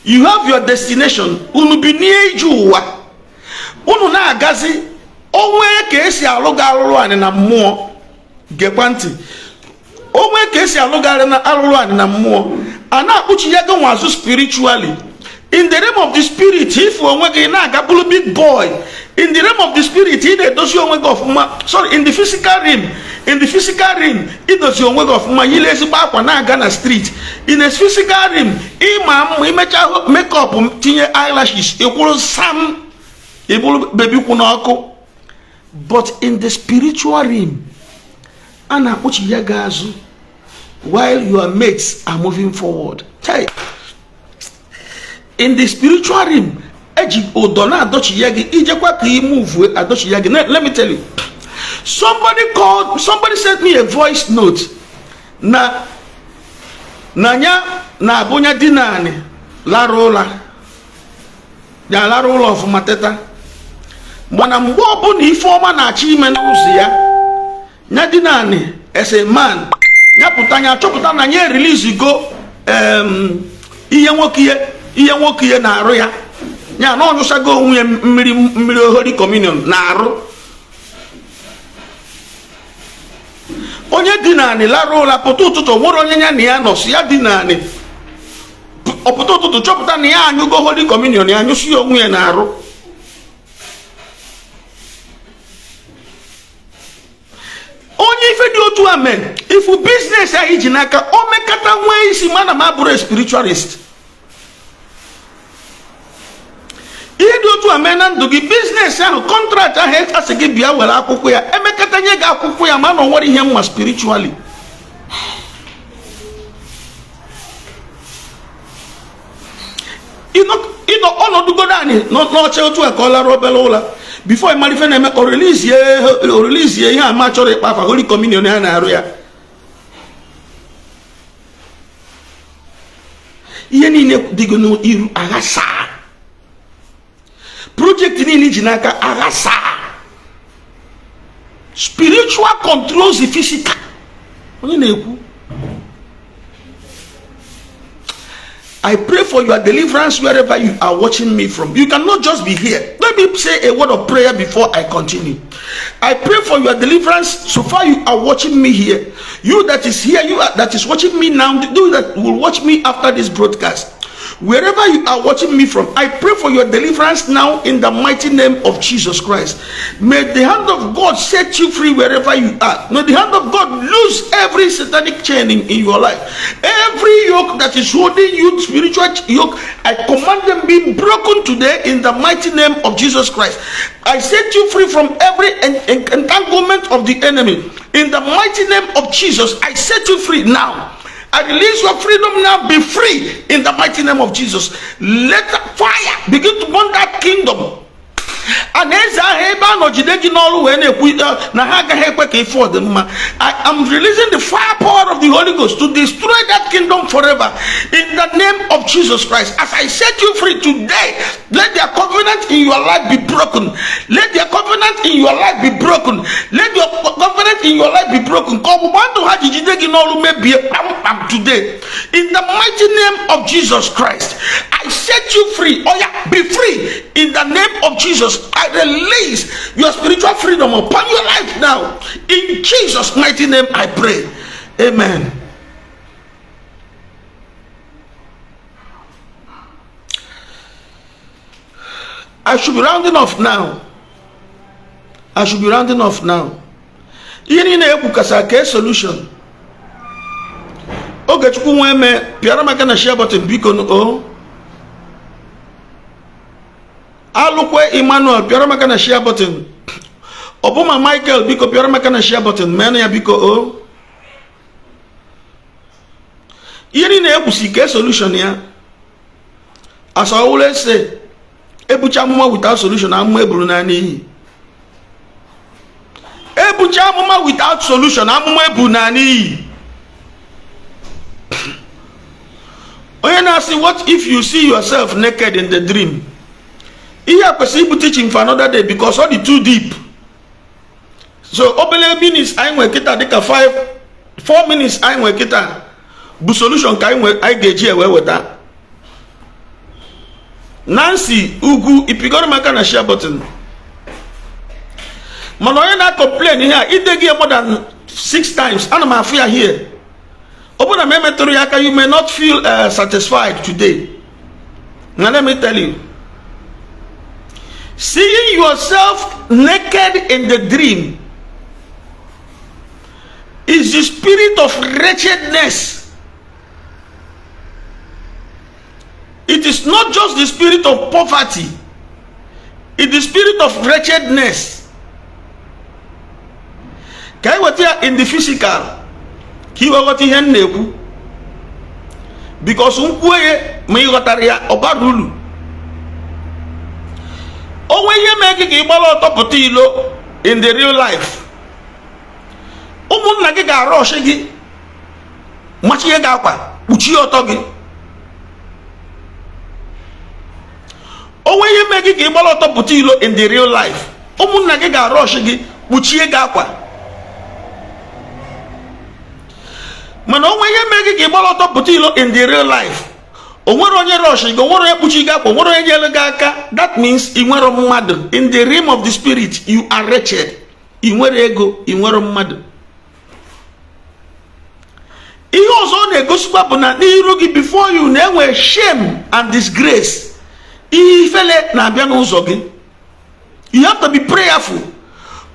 You have your destination. Unu binie ije ụwa, unu na-agazi onwe ka esi alụ gị alụrụ anị na mmụọ. Gekwa ntị, onwe ka esi alụ gị alụrụ anị na mmụọ, a na-akpụchi ya gị nwazụ spiritually. In the realm of the spirit, ifu onwe gị na-aga bụrụ big boy. In the realm of the spirit, ị na-edozi onwe gị ọfụma. Sorry, in the physical realm, in the physical realm, idozi onwe gị ọfụma, yile ezigbo akwa na-aga na street. In the physical realm, ịma mma, imecha makeup, tinye eyelashes, ịkwụrụ sam, ịbụrụ baby kwụ n'ọkụ. But in the spiritual realm, a na-akpọchi ya gị azụ while your mates are moving forward. Chai. In the spiritual realm, eji ụdọ na-adọchi ya gị, ijekwa ka ị move, adọchi ya gị. Let me tell you, somebody called, somebody sent me a voice note na ya na-abụnya di naanị lara ụla, ya lara ụlọ ọfụma, teta, mana mgbe ọbụla ife ọma na-achọ ime n'ụzọ ya, ya dị naanị as a man, ya pụta, ya chọpụta na ya release go ihe nwoke, ihe nwoke ihe na-arụ ya, ya na ọnyụsago onwe ya mmiri, mmiri Holy Communion na-arụ. Onye dị naanị lara ụra pụta ụtụtụ, nwere onye ya na ya nọ, si ya dị naanị ọpụta ụtụtụ, chọpụta na ya anyụgo Holy Communion, ya anyụsi onwe ya na-arụ. Onye ife dị otu a mee, ifu business ahụ iji n'aka, o mekata nwee isi. Mana m abụrụ spiritualist. Ihe dị otu a mee na ndụ gị, business ahụ, contract ahụ asị gị bịa were akwụkwọ ya, emekata nye gị akwụkwọ ya, ma na o nwere ihe mma spiritually. Ịnọ ọnọdụgodo anyị n'ọcha otu a ka ọ lara obere ụla, before ịmara ife na-eme, o release ihe ama chọrọ ịkpa afa Holy Communion ya na-arụ ya. Ihe niile dịgo n'iru aghasa, project niile iji n'aka aghasa. Spiritual controls the physical. Onye na-ekwu, I pray for your deliverance wherever you are watching me from. You cannot just be here. Let me say a word of prayer before I continue. I pray for your deliverance so far you are watching me here. You that is here, you are, that is watching me now, you that will watch me after this broadcast. Wherever you are watching me from, I pray for your deliverance now in the mighty name of Jesus Christ. May the hand of God set you free wherever you are. May the hand of God loose every satanic chain in your life. Every yoke that is holding you, spiritual yoke, I command them be broken today in the mighty name of Jesus Christ. I set you free from every entanglement of the enemy. In the mighty name of Jesus, I set you free now. I release your freedom now. Be free in the mighty name of Jesus. Let the fire begin to burn that kingdom. And eze ahụ ebe a nọjide gị n'ọrụ wee na-ekwu na ha agaghị ekwe ka ife ọdịmma, I am releasing the fire power of the Holy Ghost to destroy that kingdom forever in the name of Jesus Christ. As I set you free today, let their covenant in your life be broken. Let their covenant in your life be broken. Let your covenant in your life be broken. Ka ọgbụgba ndụ ha ji jide gị n'ọrụ mebie kpamkpam today in the mighty name of Jesus Christ. I set you free. Oh yeah, be free in the name of Jesus. I release your spiritual freedom upon your life now. In Jesus' mighty name I pray. Amen. I should be rounding off now. I should be rounding off now. Ihe niile ekwukasa ka solution. Ogechukwu nwa eme, pịara maka na share button, biko. O Alụkwe Emmanuel, pịara maka na share button. Ọbụma Michael, biko pịara maka na share button, mee ya biko. O ihe niile ekwusi ka solution ya. As I always say, ebucha amụma without solution, amụma eburu na n'iyi. Ebucha amụma without solution, amụma ebu na n'iyi. Onye na-asị, "What if you see yourself naked in the dream?" Ihe a kwesịrị ịbụ teaching for another day because ọ dị too deep. So obere minutes anyị nwere kịta, dịka 5 4 minutes anyị nwere kịta, bụ solution ka anyị ga-eji ewe weta. Nancy Ugwu, ipigoro m aka na share button. Mana onye na-complain ihe a, ide gị more than six times, ana m afụ ya here. Ọ bụrụ na m emetụrụ ya aka, you may not feel satisfied today. Now let me tell you, seeing yourself naked in the dream is the spirit of wretchedness. It is not just the spirit of poverty, it's the spirit of wretchedness. Ka anyị weta ya in the physical ka ị ghọta ihe m na-ekwu, because m kwuo ya ma ị ghọtara ya, ọ bara uru. O nwee ihe mee gị ka ị gbara ọtọ pụta ilo in the real life, ụmụnna gị ga-arush gị, machie gị akwa, kpuchie ọtọ gị. O nwee ihe mee gị ka ị gbara ọtọ pụta ilo in the real life, ụmụnna gị ga-arush gị, kpuchie gị akwa. Mana o nwee ihe mee gị ka ị gbara ọtọ pụta ilo in the real life, o nwere onye rush gị, o nwere onye kpuchi gị akwa, o nwere onye nyere gị aka, that means ị nwere mmadụ. In the realm of the spirit, you are wretched. Ị nwere ego, ị nwere mmadụ. Ihe ọzọ ọ na-egosikwa bụ na n'iru gị, before you, na-enwe shame and disgrace. Ihe ifele na-abịa n'ụzọ gị. You have to be prayerful.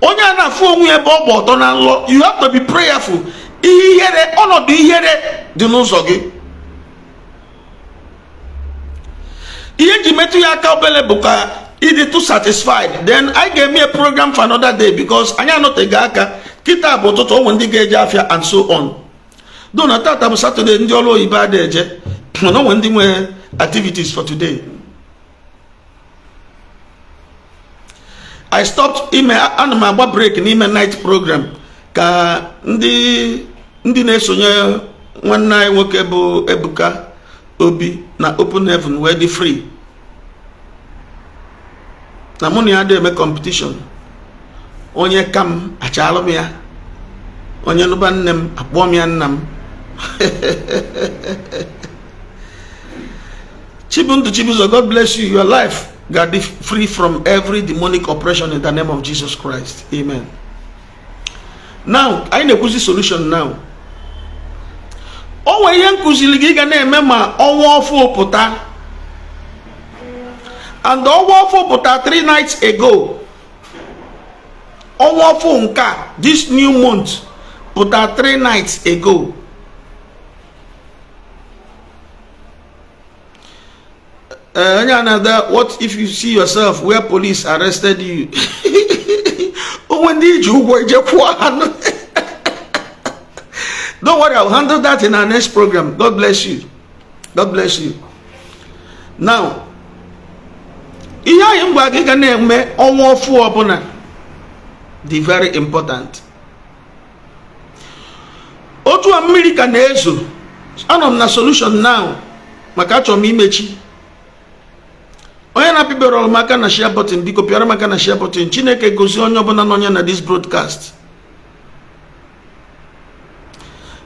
Onye a na-afụ onwe ebe ọ gba ọtọ na nlọ, you have to be prayerful. Ihe ihere, ọnọdụ ihere dị n'ụzọ gị. Ihe m ji metụ ya aka obele bụ ka ị dị too satisfied. Then anyị ga-eme a program for another day, because anyị anọteghị aka. Kịta bụ ụtụtụ, o nwe ndị ga-eje afịa and so on. Though na tata bụ Saturday, ndị ọrụ oyibo adịghị eje, mana o nwe ndị nwere activities for today. I stopped ime, ana m agba break n'ime night program ka ndị na-esonye nwanne anyị nwoke bụ Ebuka Obi na Open Heaven wee dị free. Na mụ na ya adịghị eme competition. Onye ka m achalụ m ya, onye nụba nne m akpọọ m ya nna m. Chibundu Chibuzo, God bless you. Your life ga-adị free from every demonic oppression in the name of Jesus Christ. Amen. Now, anyị na-ekwuzi solution now. O nwere ihe m kụziri gị ga na-eme ma ọnwa ọfụ pụta. And ọnwa ọfụ pụta 3 nights ago. Ọnwa ọfụ nke a, this new month, pụta 3 nights ago. Onye a na-ada, what if you see yourself where police arrested you? O nwe ndị i ji ụgwọ ije kwụọ ha. Don't worry, I'll handle that in our next program. God bless you. God bless you. Now, ihe anyị m gwa gị ga na-eme ọnwa ọfụ ọbụla dị very important. Otu a mmiri ka na-ezo, anọ m na solution now maka achọrọ m imechi. Onye na-apịbere m aka na share button, biko pịara m aka na share button. Chineke gozie onye ọbụla nọ na this broadcast.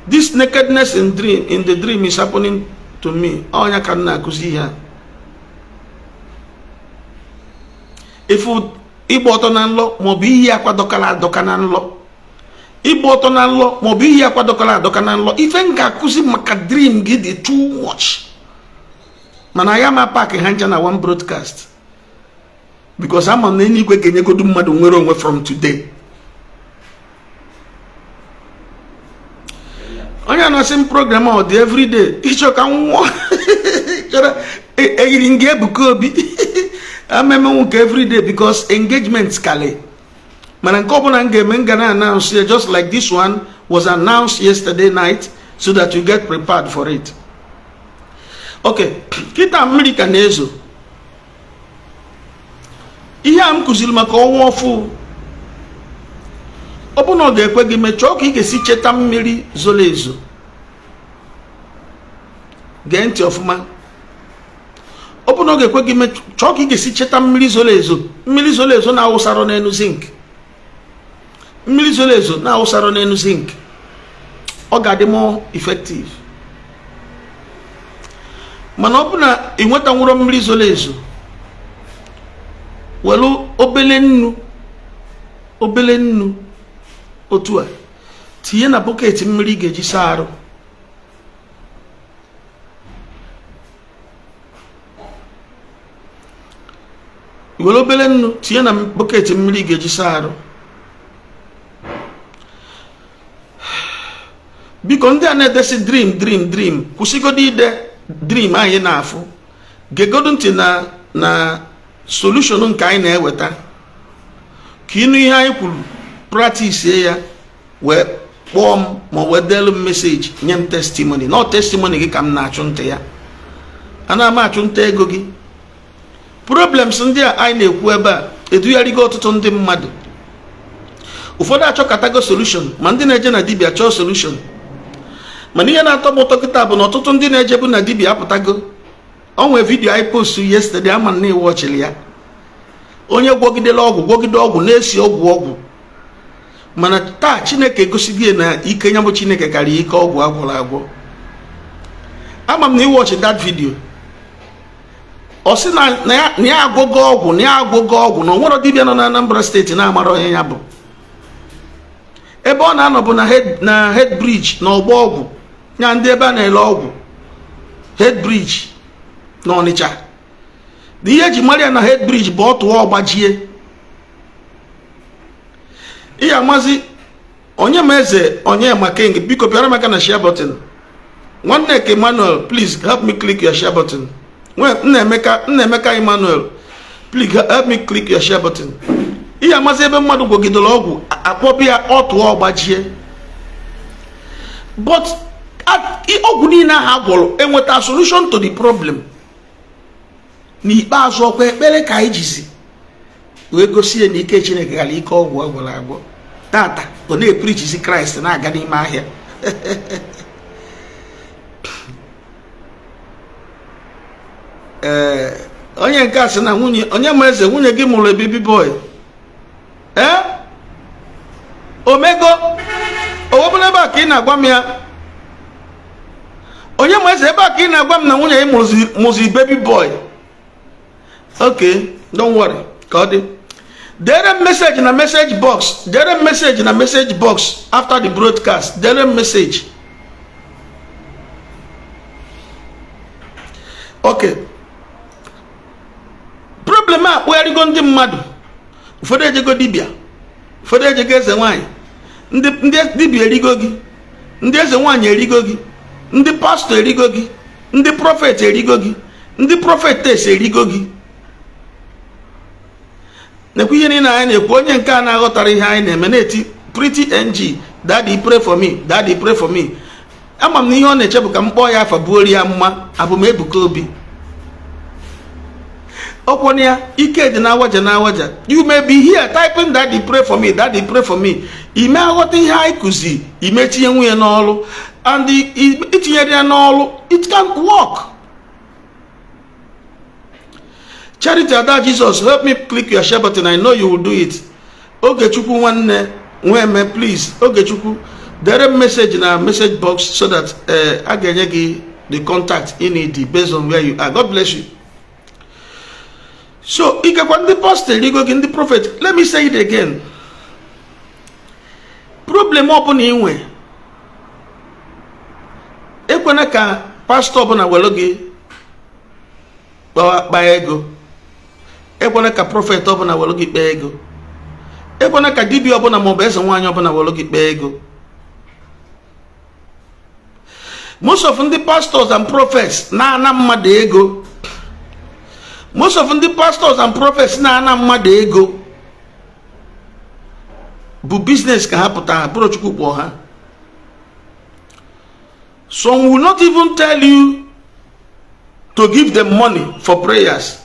This nakedness in dream, in the dream is happening to me. Ọ nya ka m na-akụzi ihe a. Ifu ịgba ọtọ na nlọ maọbụ iyi akwa dọkara adọka na nlọ, ịgba ọtọ na nlọ maọbụ iyi akwa dọkara adọka na nlọ, ife m ga-akụzi maka dream gị dị too much, mana ya ma pack ha ncha na one broadcast, because ama m na eluigwe ga-enyegodu mmadụ nwere onwe from today. Onye na-asị m program ọ dị everyday, ịchọ ka m nwụọ, chọrọ eyiri m gị Ebuka Obi amemenwu nke everyday because engagement kali. Mana nke ọbụla m ga-eme, m ga na-announce ya, just like this one was announced yesterday night, so that you get prepared for it. Okay, kịta mmiri ka na-ezo. Ihe a m kụziri maka ọnwa ọfụ, ọ bụ na ọ ga-ekwe gị mee, chọọ ka ị ga-esi cheta mmiri zoro ezo. Gee ntị ọfụma. Ọ bụ na ọ ga-ekwe gị mee, chọọ ka ị ga-esi cheta mmiri zoro ezo, mmiri zoro ezo na-awụsarọ n'elu zinc, mmiri zoro ezo na-awụsarọ n'elu zinc, ọ ga-adị more effective. Mana ọ bụ na ị nwetanwuro mmiri zoro ezo, welu obele nnu, obele nnu otu a tinye na bọket mmiri ị ga-eji saa arụ. Were obere nnu tinye na bucket mmiri ị ga-eji saa arụ. Biko, ndị a na-edesi dream, dream, dream, kwụsịgodo ide dream anyị na-afụ. Gegodo ntị na solution nke anyị na-eweta, ka ịnụ ihe anyị kwuru, practice ya, wee kpọọ m ma wee deelu m message, nye m testimony. Na testimony gị ka m na-achụ nta ya, ana m achụ nta ego gị. Problems ndị a anyị na-ekwu ebe a edugharịgo ọtụtụ ndị mmadụ. Ụfọdụ achọkọtago solution, ma ndị na-eje na dibịa chọọ solution. Mana ihe na-atọ m ụtọ kịta bụ na ọtụtụ ndị na-ejebu na dibịa apụtago. O nwee video anyị post yesterday, ama na ịwọchịrị ya. Onye gwọgidela ọgwụ, gwọgide ọgwụ, na-esi ọgwụ ọgwụ, mana taa Chineke egosigo na ike ya bụ Chineke karịa ike ọgwụ agwụrụ agwọ. Ama m na ịwọchị that video. Ọ sị na ya agwọgo ọgwụ, na ya agwọgo ọgwụ, na onwero dibịa nọ na Anambra steeti na-amara onye ya bụ. Ebe ọ na-anọ bụ na head bridge na ọgbọ ọgwụ ya, ndị ebe a na-ele ọgwụ, head bridge na Ọnịcha. Na ihe eji mara ya na head bridge bụ ọtụọ ọgbajie. Ihe amazi onye ma eze onye ma king. Biko pịara m aka na share button. Nwanne ka Emmanuel, please help me click your share button. Nnaemeka, Nnaemeka Emmanuel, please help me click your share button. Ihe amazi ebe mmadụ gwogidere ọgwụ, akpọbịa ọtụọ ọgbajie, but ọgwụ niile ahụ agwọrọ enweta solution to the problem. N'ikpeazụ, ọkwa ekpere ka anyị jizi wee gosi ya na ike Chineke ghara ike ọgwụ agwọrọ agwọ. Tata ọ na-epreachizi Kraịst na-aga n'ime ahịa. Ee, onye nke a sị na nwunye onye ma eze, nwunye gị mụrụ baby boy. Ee, omego owebụla ebe a ka ị na-agwa m ya. Onye ma eze, ebe a ka ị na-agwa m na nwunye ya mụzi baby boy? Okay, don't worry, ka ọ dị. Dere m message na message box, dere m message na message box after the broadcast, dere m message. Okay, problem a akpụgharịgo ndị mmadụ. Ụfọdụ ejego dibịa, ụfọdụ ejego eze nwaanyị. Ndị dibịa erigo gị, ndị eze nwaanyị erigo gị, ndị pastọ erigo gị, ndị prophet erigo gị, ndị prophetess erigo gị. Nekwa ihe niile anyị na-ekwu. Onye nke a na-aghọtara ihe anyị na-eme na-eti, "Pretty ng, daddy, pray for me, daddy, pray for me." Ama m na ihe ọ na-eche bụ ka m kpọọ ya afa, buori ya mma. Abụ m Ebuka Obi? Ọkwọ ya ike dị na awaja na awaja. You may be here typing, "Daddy, pray for me, daddy, pray for me." Ime aghọta ihe anyị kụzi, ime tinye nwunye n'ọrụ, and itinyere ya n'ọrụ, it can work. Charity Ada Jesus, help me click your share button. I know you will do it. Ogechukwu nwanne nweme, please, Ogechukwu, dere m message na message box so that a ga-enye gị the contact you need based on where you are. God bless you. So ikekwa ndị pastor erigo gị, ndị prophet. Let me say it again, problem ọbụla ị nwe, ekwena ka pastọ ọbụla were gị kpaa ego. Ekwena ka prophet ọbụla were gị kpaa ego. Ekwena ka dibịa ọbụla maọbụ eze nwaanyị ọbụla were gị kpaa ego. Most of ndị pastors and prophets na-ana mmadụ ego, most of ndị pastors and prophets na-ana mmadụ ego bụ business ka ha pụtara bụrụ Chukwu kpọọ ha. Some will not even tell you to give them money for prayers,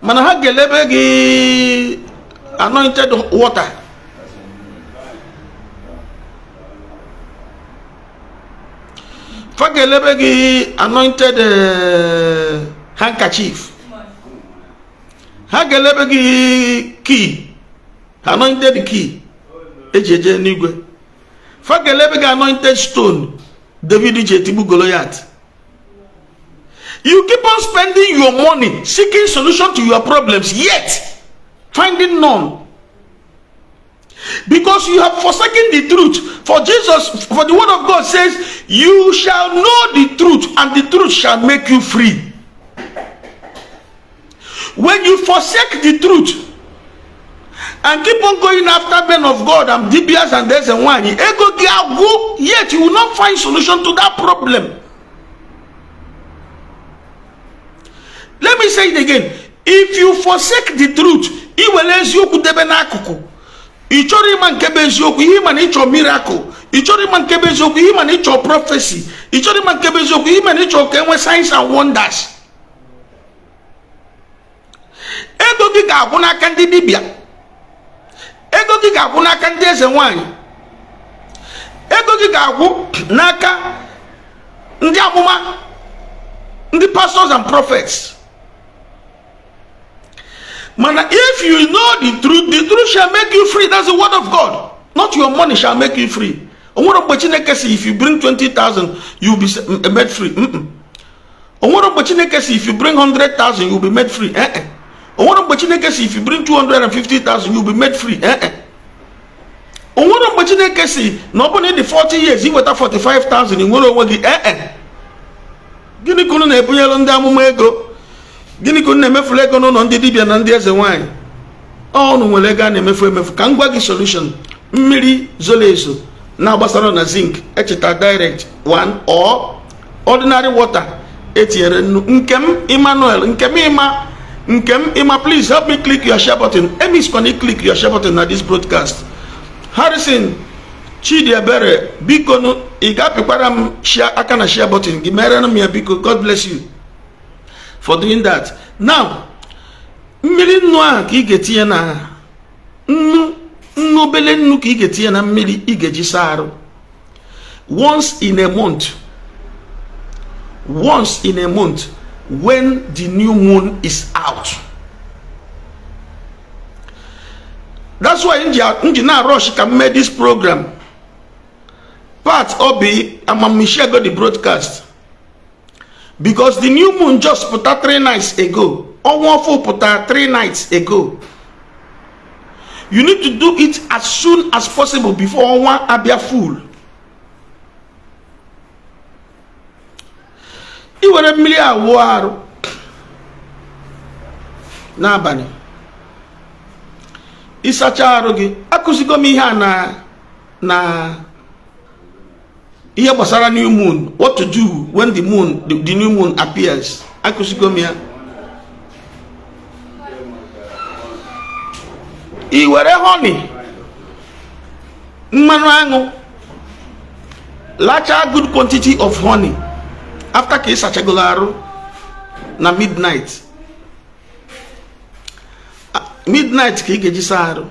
mana ha ga-elebe gị anointed water. Fa ga-elebe gị anointed handkerchief, ha ga-elebe gị key, anointed key eji eje n'igwe, fa ga-elebe gị anointed stone David ji etigbu Goliath. You keep on spending your money seeking solution to your problems, yet finding none, because you have forsaken the truth. For Jesus, for the word of God says, "You shall know the truth, and the truth shall make you free." When you forsake the truth and keep on going after men of God and dibias and eze nwanyị, ego gị agwụ, yet you will not find solution to that problem. Let me say it again. If you forsake the truth, i were eziokwu debe n'akụkụ, ị chọrọ ịma nke bụ eziokwu, ihe ịma na ịchọ miracle, ị chọrọ ịma nke bụ eziokwu, ihe ịma na ịchọ prophecy, ị chọrọ ịma nke bụ eziokwu, ihe ịma na ịchọ ka enwe signs and wonders, ego gị ga-agwụ n'aka ndị dibịa, ego gị ga-agwụ n'aka ndị eze nwanyị, ego gị ga-agwụ n'aka ndị amụma, ndị pastors and prophets. Mana if you know the truth shall make you free. That's the word of God. Not your money shall make you free. O nwere mgbe Chineke si if you bring 20,000 you will be made free. O nwere mgbe Chineke si if you bring 100,000 you will be made free. Eh. O nwere mgbe Chineke si if you bring 250,000 you will be made free. Eh. O nwere mgbe Chineke si na ọ bụrụ na ị dị 40 years i weta 45,000 ị nwere onwe gị. Eh. Gịnị ka unu na-ebunyelu ndị amụma ego? Gịnị ka unu na-emefuru ego n'ụlọ ndị dibịa na ndị eze nwaanyị? Unu nwere ego a na-emefu emefu. Ka m gwa gị solution. Mmiri zoro ezo na-agbasara na zinc echeta direct one or ordinary water etinyere nnu. Nkem Emmanuel, Nkem Ima, Nkem Ima, please help me click your share button. Emiskwana click your share button na this broadcast. Harrison Chidiebere, biko nụ, ị ga-apịkwara m share aka na share button gị, mere m ya biko. God bless you for doing that. Now, mmiri nnu ahụ ka ị ga-etinye na nnu, nnu obele nnu ka ị ga-etinye na mmiri ị ga-eji saa arụ once in a month. Once in a month when the new moon is out. That's why m ji na-rush ka m mee this program. Part obi amamishego the broadcast because the new moon just pụta 3 nights ago. Ọnwa ọfụ pụta 3 nights ago. You need to do it as soon as possible before ọnwa abịa full. I were mmiri a wụọ arụ n'abalị, ịsacha arụ gị. Akụzigo m ihe a na ihe gbasara new moon, what to do when the new moon appears. Akụzigo m ya. I were honey, mmanụ aṅụ, lachaa good quantity of honey after ka ị sachagolo arụ na midnight. Midnight ka ị ga-eji saa arụ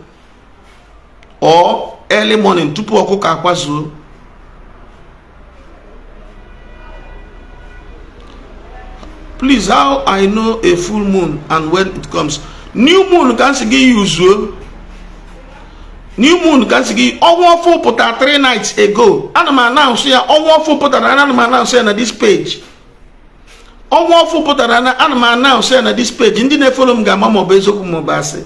or early morning tupu ọkụkọ akwazuo. Please, how I know a full moon and when it comes? New moon ka m sị gị yuzuo. New moon ka m sị gị ọnwa ọfụ pụtara 3 nights ago. Ana m announce ya, ọnwa ọfụ pụtara, ana m announce ya na this page. Ọnwa ọfụ pụtara na ana m announce ya na this page. Ndị na-efollow m ga-ama ma ọ bụ eziokwu ma ọ bụ asị.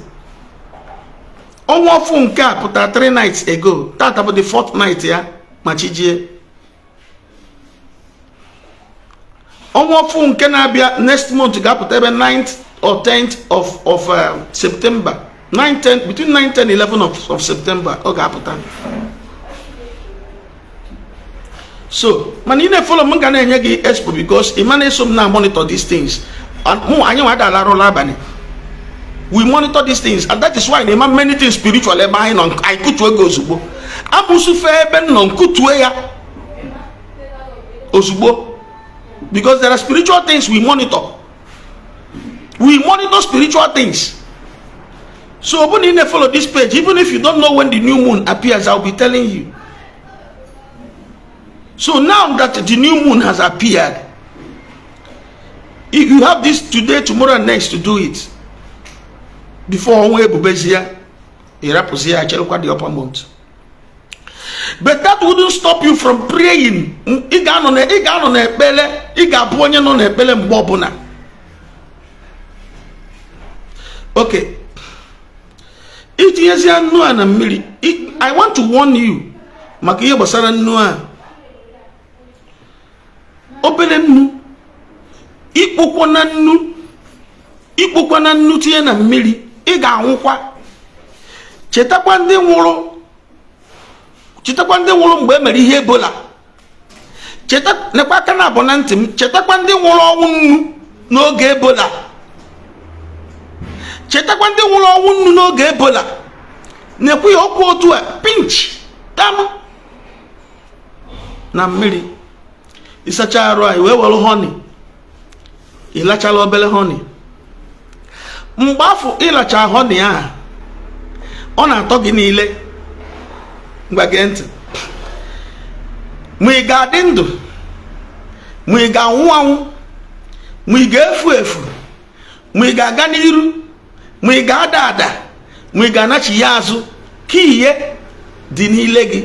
Ọnwa ọfụ nke a pụtara 3 nights ago. Tata bụ the 4th night ya ma chi jie. Ọnwa ọfụ nke na-abịa next month ga-apụta ebe 9th or 10th of September. 9, 10, between 9, 10, 11 of September ọ ga-apụta. So mana ị na-efollow m ga na-enye gị expo because ị ma na-eso m na monitor these things. Mụ anyị nwa ada alarụla abalị. We monitor these things, and that is why na-eme many things spiritual ebe anyị nọ, anyị kụtuo gị ozugbo. Amụsụ fee ebe m nọ, nkụtuo ya ozugbo because there are spiritual things we monitor. We monitor spiritual things. So ọ bụrụ na ị na-follow this page, even if you don't know when the new moon appears, I'll be telling you. So now that the new moon has appeared, you have this today, tomorrow and next to do it before ọnwa ebubezie, ịrapụzi ya, cherekwa the upper month. But that wouldn't stop you from praying. Ị ga-anọ n'ekpere, ị ga-abụ onye nọ n'ekpere mgbe ọbụla. Okay, itinyezie nnu a na mmiri. I want to warn you maka ihe gbasara nnu a. Obere nnu, ikpokwo na nnu, Ikpokwa na nnu tinye na mmiri, ị ga-anwụkwa. Chetakwa ndị nwụrụ, chetakwa ndị nwụrụ mgbe e mere ihe Ebola. Cheta, nekwa aka na abụ na ntị m. Chetakwa ndị nwụrụ ọnwụ nnu n'oge Ebola. Chetakwa ndị nwụrụ ọnwụ nnu n'oge Ebola. Na-ekwu ya okwu otu a, pinch tam na mmiri, ịsacha arụ anyị wee were honey, ịlachala obere honey. Mgbe afọ ịlacha honey ahụ, ọ na-atọ gị niile. Ngwa, gee ntị. Ma ị ga-adị ndụ, ma ị ga-anwụ anwụ, ma ị ga-efu efu, ma ị ga-aga n'iru, ma ị ga-ada ada, ma ị ga-anachi ya azụ, ka ihe dị n'ile gị.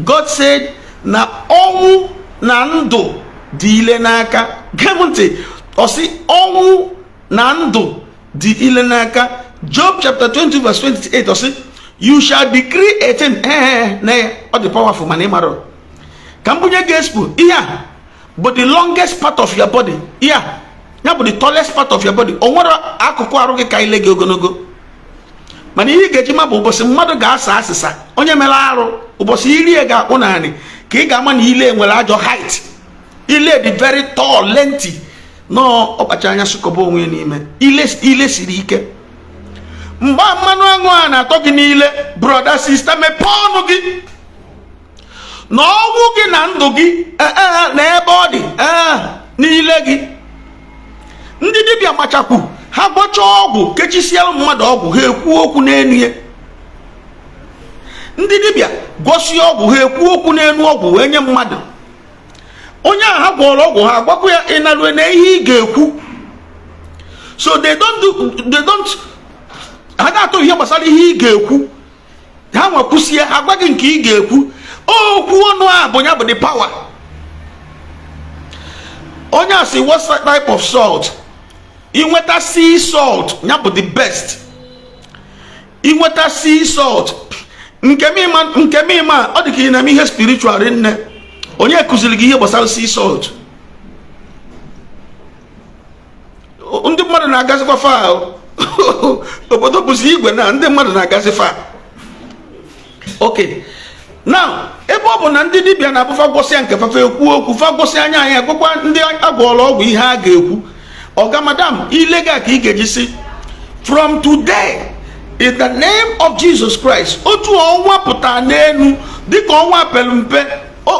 God said na ọnwụ na ndụ dị ile n'aka. Gee m ntị, ọ sị ọnwụ na ndụ dị ile n'aka. Job chapter 20 verse 28, ọ sị, "You shall decree a thing." Ee, na ya ọ dị powerful, mana ị mara ka m bunye gị expo. Ihe a bụ the longest part of your body. Ihe a ya bụ the tallest part of your body. O nwere akụkụ arụ gị ka ile gị ogologo, mana ihe ị ga-eji ma bụ ụbọchị mmadụ ga-asa asịsa onye mere arụ, ụbọchị iri ya ga-akpụ naanị ka ị ga-ama na ile nwere ajọ height. Ile dị very tall, lengthy, nọọ ọkpacha anya sụkọba onwe ya n'ime ile. Ile siri ike. Mgbe mmanụ aṅụ a na-atọ gị niile, brother, sister, mepee ọnụ gị na ọnwụ gị na ndụ gị na ebe ọ dị ee n'ile gị. Ndị dibịa machakwu ha gwọchaa ọgwụ, kechisiara mmadụ ọgwụ, ha ekwu okwu n'enu ya. Ndị dibịa gwọsie ọgwụ, ha ekwu okwu n'enu ọgwụ wee nye mmadụ. Onye ahụ ha gwọrọ ọgwụ, ha agwakwa ya ịnalue na ihe ị ga-ekwu. So they don't do, they don't, ha ga-atụ ihe gbasara ihe ị ga-ekwu. Ha nwekwusie, ha gwa gị nke ị ga-ekwu. Okwu ọnụ a bụ ya bụ the power. Onye a sị, "What type of salt?" Inweta sea salt, ya bụ the best. Inweta sea salt nke m ịma, ọ dị ka ị na-eme ihe spiritual. Nne, onye kụziri gị ihe gbasara sea salt? Ndị mmadụ na-agazikwa fa. Obodo bụzi igwe na ndị mmadụ na-agazi fa. Okay, now, ebe ọ bụ na ndị dibịa na-abụfa gwọsịa nke fafa ekwu okwu, fa gwọsịa anya anyị agwakwa ndị agwọrọ ọgwụ ihe a ga-ekwu. Ọga, madam, ile gị ka ị ga-eji si, "From today, in the name of Jesus Christ." Otu ọnwa pụtara n'elu dịka ọnwa pere mpe ka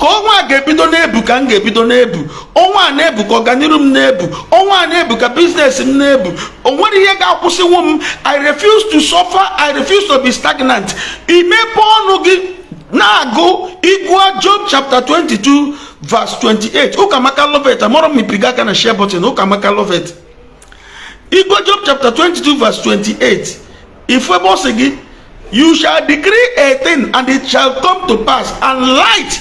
ọnwa a ga-ebido na-ebu, ka m ga-ebido na-ebu. Ọnwa a na-ebu ka ọganiru m na-ebu. Ọnwa a na-ebu ka business m na-ebu. O nwere ihe ga-akwụsịnwu m. I refuse to suffer, I refuse to be stagnant. Imepe ọnụ gị na-agụ ịgụa Job chapter 22 verse 28. Ụkamaka Lovet, amụrụ m ipiga aka na share button. Ụkamaka Lovet, ịgụa Job chapter 22 verse 28, ifu ebe ọ sị gị, "You shall decree a thing and it shall come to pass, and light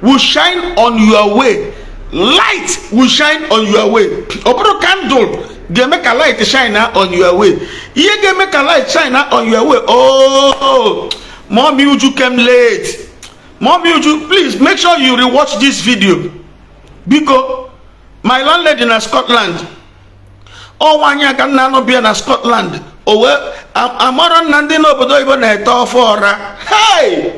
will shine on your way." Light will shine on your way. Ọ bụrụ candle ga-eme ka light shine on your way. Ihe ga-eme ka light shine on your way. Oh, Mommy Uju came late. Mommy Uju, please make sure you rewatch this video. Biko, my landlady na Scotland, ọ nwaanyị a ka nna anụ bịa na Scotland. O wee amara nna ndị n'obodo oyibo na-ete ofe ọra. Hey,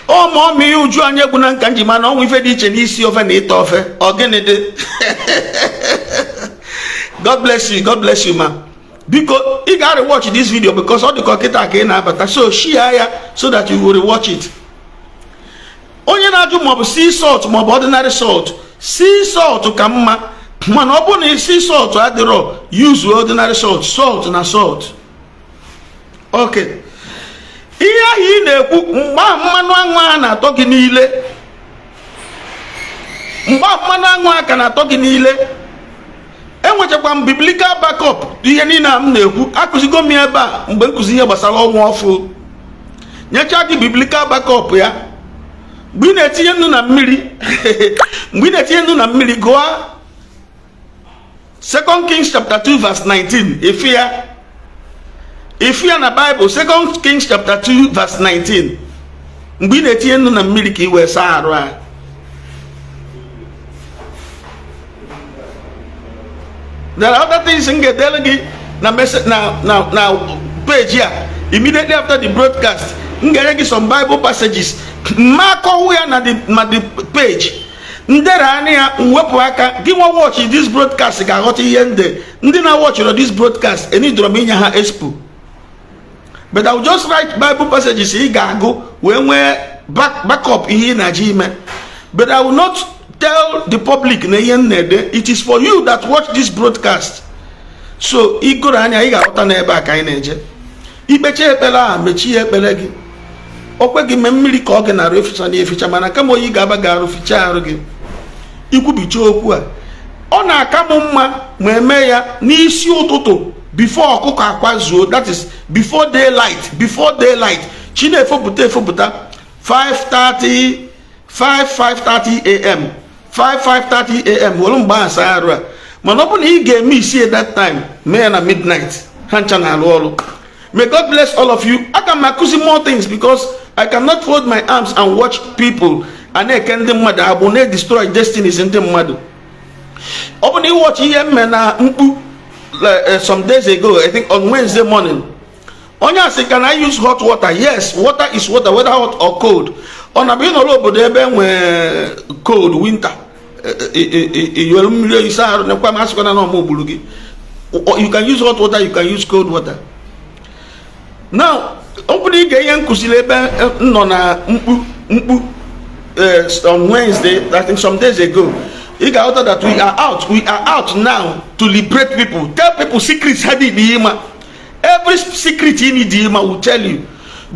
ọ Mommy Uju, anyị egwu na nka nji mana ọnwa ife dị iche n'isi ofe na ịta ofe. Ọ gịnị dị? God bless you, God bless you, ma. Biko, ị ga-rewatch this video because ọ dị ka kịta ka ị na-abata, so share ya so that you will rewatch it. Onye na-ajụ maọbụ sea salt maọbụ ordinary salt, sea salt ka mma, mana ọ bụrụ na sea salt adịrọ, use ordinary salt. Salt na salt. Okay, ihe ahụ ị na-ekwu mgbe ahụ mmanụ aṅụ a na-atọ gị niile, mgbe ahụ mmanụ aṅụ a ka na-atọ gị niile. Enwechakwa m biblical backup. Ihe niile a m na-ekwu, akụzigo m ya ebe a mgbe nkụzi ihe gbasara ọnwa ọfụ, nyechaa gị biblical backup ya. Mgbe ị na-etinye nnu na mmiri, mgbe ị na-etinye nnu na mmiri, gụọ 2 Kings chapter 2 verse 19. Ife ya, ife ya na Bible, 2 Kings chapter 2 verse 19. Mgbe ị na-etinye nnu na mmiri ka ị wee saa arụ a. There are other things m ga-edere gị na message na page a. Immediately after the broadcast, m ga-enye gị some Bible passages ma akọwụ ya na the page ndere anya ya. Mwepụ aka gị nwa watch this broadcast ga-aghọta ihe ndị na watchịrọ this broadcast enidoro m inye ha expo, but I will just write Bible passages ị ga-agụ wee nwee backup ihe ị na-aja ime. But I will not tell the public na ihe m na-ede. It is for you that watch this broadcast. So igoro anya, ị ga-aghọta n'ebe a ka anyị na-eje. Ikpecha ekpere a, mechie ekpere gị. O kwe gị mee, mmiri ka ọ gị na-arụ eficha na eficha, mana kama oyi ga-aba gị arụ, fichaa arụ gị. Ikwubicha okwu a, ọ na-aka m mma ma eme ya n'isi ụtụtụ, before ọkụkọ akwazuo, that is before daylight, before daylight, chi na-efopụta efopụta, 5:30, 5 5:30 a.m., 5 5:30 a.m., were mgbe ahụ saa arụ a. Mana ọ bụrụ na ị ga-eme isi that time, mee ya na midnight. Ha ncha na-arụ ọrụ. May God bless all of you. Aga m akụzi more things because I cannot fold my arms and watch people a na-eke ndị mmadụ agbụ, na-destroy destinies ndị mmadụ. Ọ bụ na ịwatch ihe mme na mkpu some days ago, I think on Wednesday morning, onye asị, "Can I use hot water?" Yes, water is water, whether hot or cold. Ọ na-abụ ịnọrọ obodo ebe nwee cold winter, iwere mmiri isa arụ nekwa m asịkwana na ọma ogburu gị. You can use hot water, you can use cold water. Now, ọ bụrụ ige ihe nkụziri ebe m nọ na mkpu on Wednesday, I think some days ago, ị ga-aghọta that we are out, we are out now to liberate people, tell people secrets ha dị n'ime. Every secret you need ịma will tell you.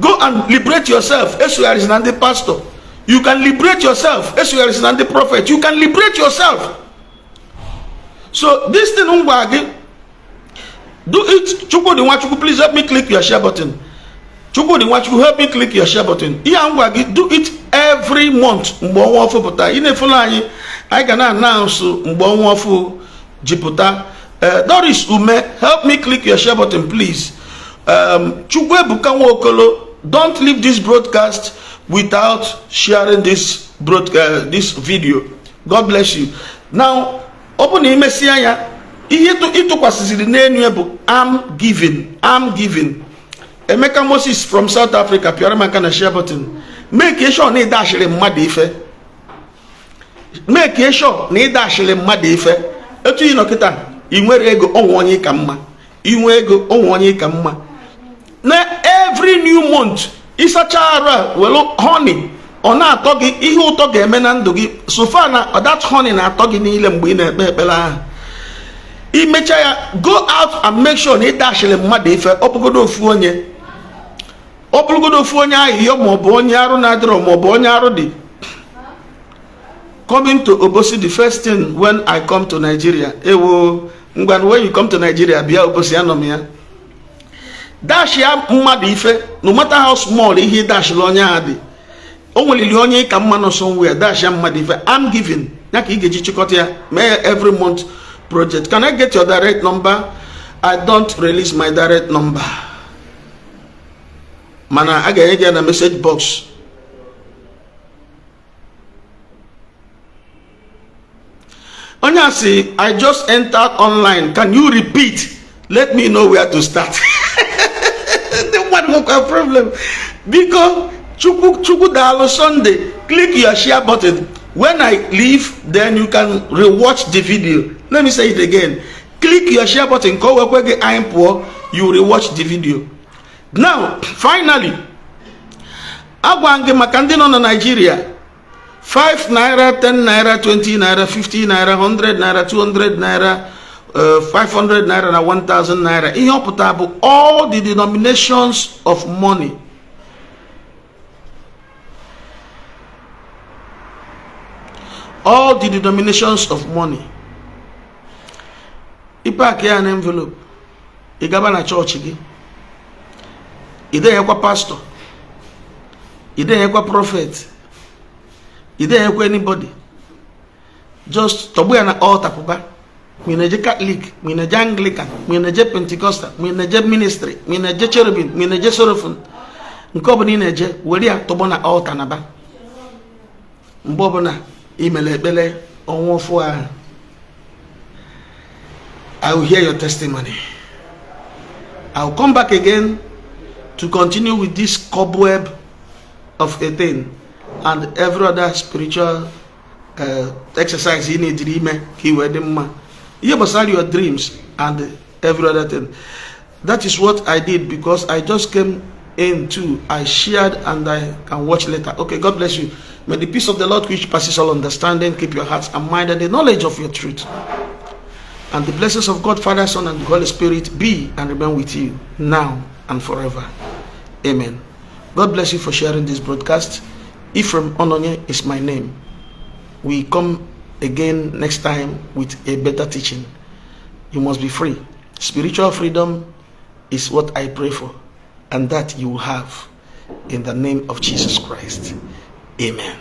Go and liberate yourself. Esogharịsị na ndị pastor. You can liberate yourself. Esogharịsị na ndị prophet. You can liberate yourself. So this thing m gwa gị, do it. Chukwudi Nwachukwu, please help me click your share button. Chukwudi Nwachukwu, help me click your share button. Ihe a m gwa gị, do it every month mgbe ọnwa ọfụ pụta. Ị na-efollow anyị, anyị ga na-announce mgbe ọnwa ọfụ ji pụta. Doris Ume, help me click your share button, please. Chukwuebuka Nwokolo, don't leave this broadcast without sharing this video. God bless you. Now, ọ bụ na imesịa ya, ihe ịtụkwasịziri n'enu ya bụ am giving, am giving. Emeka Moses from South Africa, pịara m aka na share button. Make sure na ịdashịrị mmadụ ife. Make sure na ịdashịrị mmadụ ife. Etu ị nọ kịta, ị nwere ego, onwe onye ka mma. Inwe ego, onwe onye ka mma. Na every new month, ịsacha arụ a, were honey, ọ na-atọ gị, ihe ụtọ ga-eme na ndụ gị. So far na that honey na-atọ gị niile mgbe ị na-ekpe ekpere ahụ, imecha ya, go out and make sure na ịdashịrị mmadụ ife. Ọ bụgodo ofu onye, ọ bụrụgodo ofu onye ahịhịa, maọbụ onye arụ na-adịrọ, maọbụ onye arụ dị. Coming to Obosi, the first thing when I come to Nigeria. Ewo, ngwan, when you come to Nigeria, bịa Obosi, anọ m ya. Dash ya mmadụ ife, no matter how small ihe dashịrị onye ahụ dị. O nwelili onye ka mma nọ somewhere. Dash ya mmadụ ife. I'm giving ya ka ị ga-eji chịkọta ya, mee ya every month project. Can I get your direct number? I don't release my direct number, mana a ga-enye gị ya na message box. Onye a sị, "I just entered online. Can you repeat? Let me know where to start." Ndị mmadụ nwekwa problem. Biko, Chukwu, Chukwu daalụ Sunday, click your share button. When I leave, then you can rewatch the video. Let me say it again: click your share button ka o wekwe gị anyị pụọ, you rewatch the video. Now, finally, agwa gị maka ndị nọ na Nigeria, 5 naira, 10 naira, 20 naira, 50 naira, 100 naira, 200 naira, 500 naira na 1000 naira. Ihe ọ pụtara bụ all the denominations of money. All the denominations of money, ịpack ya na envelope, ị gaba na chọọchị gị. Ị denyekwa pastor, ị denyekwa prophet, ị denyekwa anybody. Just tọgbu ya na altar, pụba. Ma ị na-eje Catholic, ma ị na-eje Anglican, ma ị na-eje Pentecostal, ma ị na-eje ministry, ma ị na-eje cherubim, ma ị na-eje seraphim, nke ọbụla ị na-eje, were ya tọgbọ na altar na ba. Mgbe ọbụla ị mere ekpere ọnwa ọfụ ahụ, I will hear your testimony. I will come back again to continue with this cobweb of a thing and every other spiritual exercise ị na-ejiri ime ka ị wee dị mma, ihe gbasara your dreams and every other thing. That is what I did because I just came in too. I shared and I can watch later. Okay, God bless you. May the peace of the Lord, which passes all understanding, keep your hearts and mind and the knowledge of your truth, and the blessings of God, Father, Son and the Holy Spirit be and remain with you now and forever. Amen. God bless you for sharing this broadcast. Ephraim Ononye is my name. We come again next time with a better teaching. You must be free. Spiritual freedom is what I pray for, and that you will have in the name of Jesus Christ. Amen.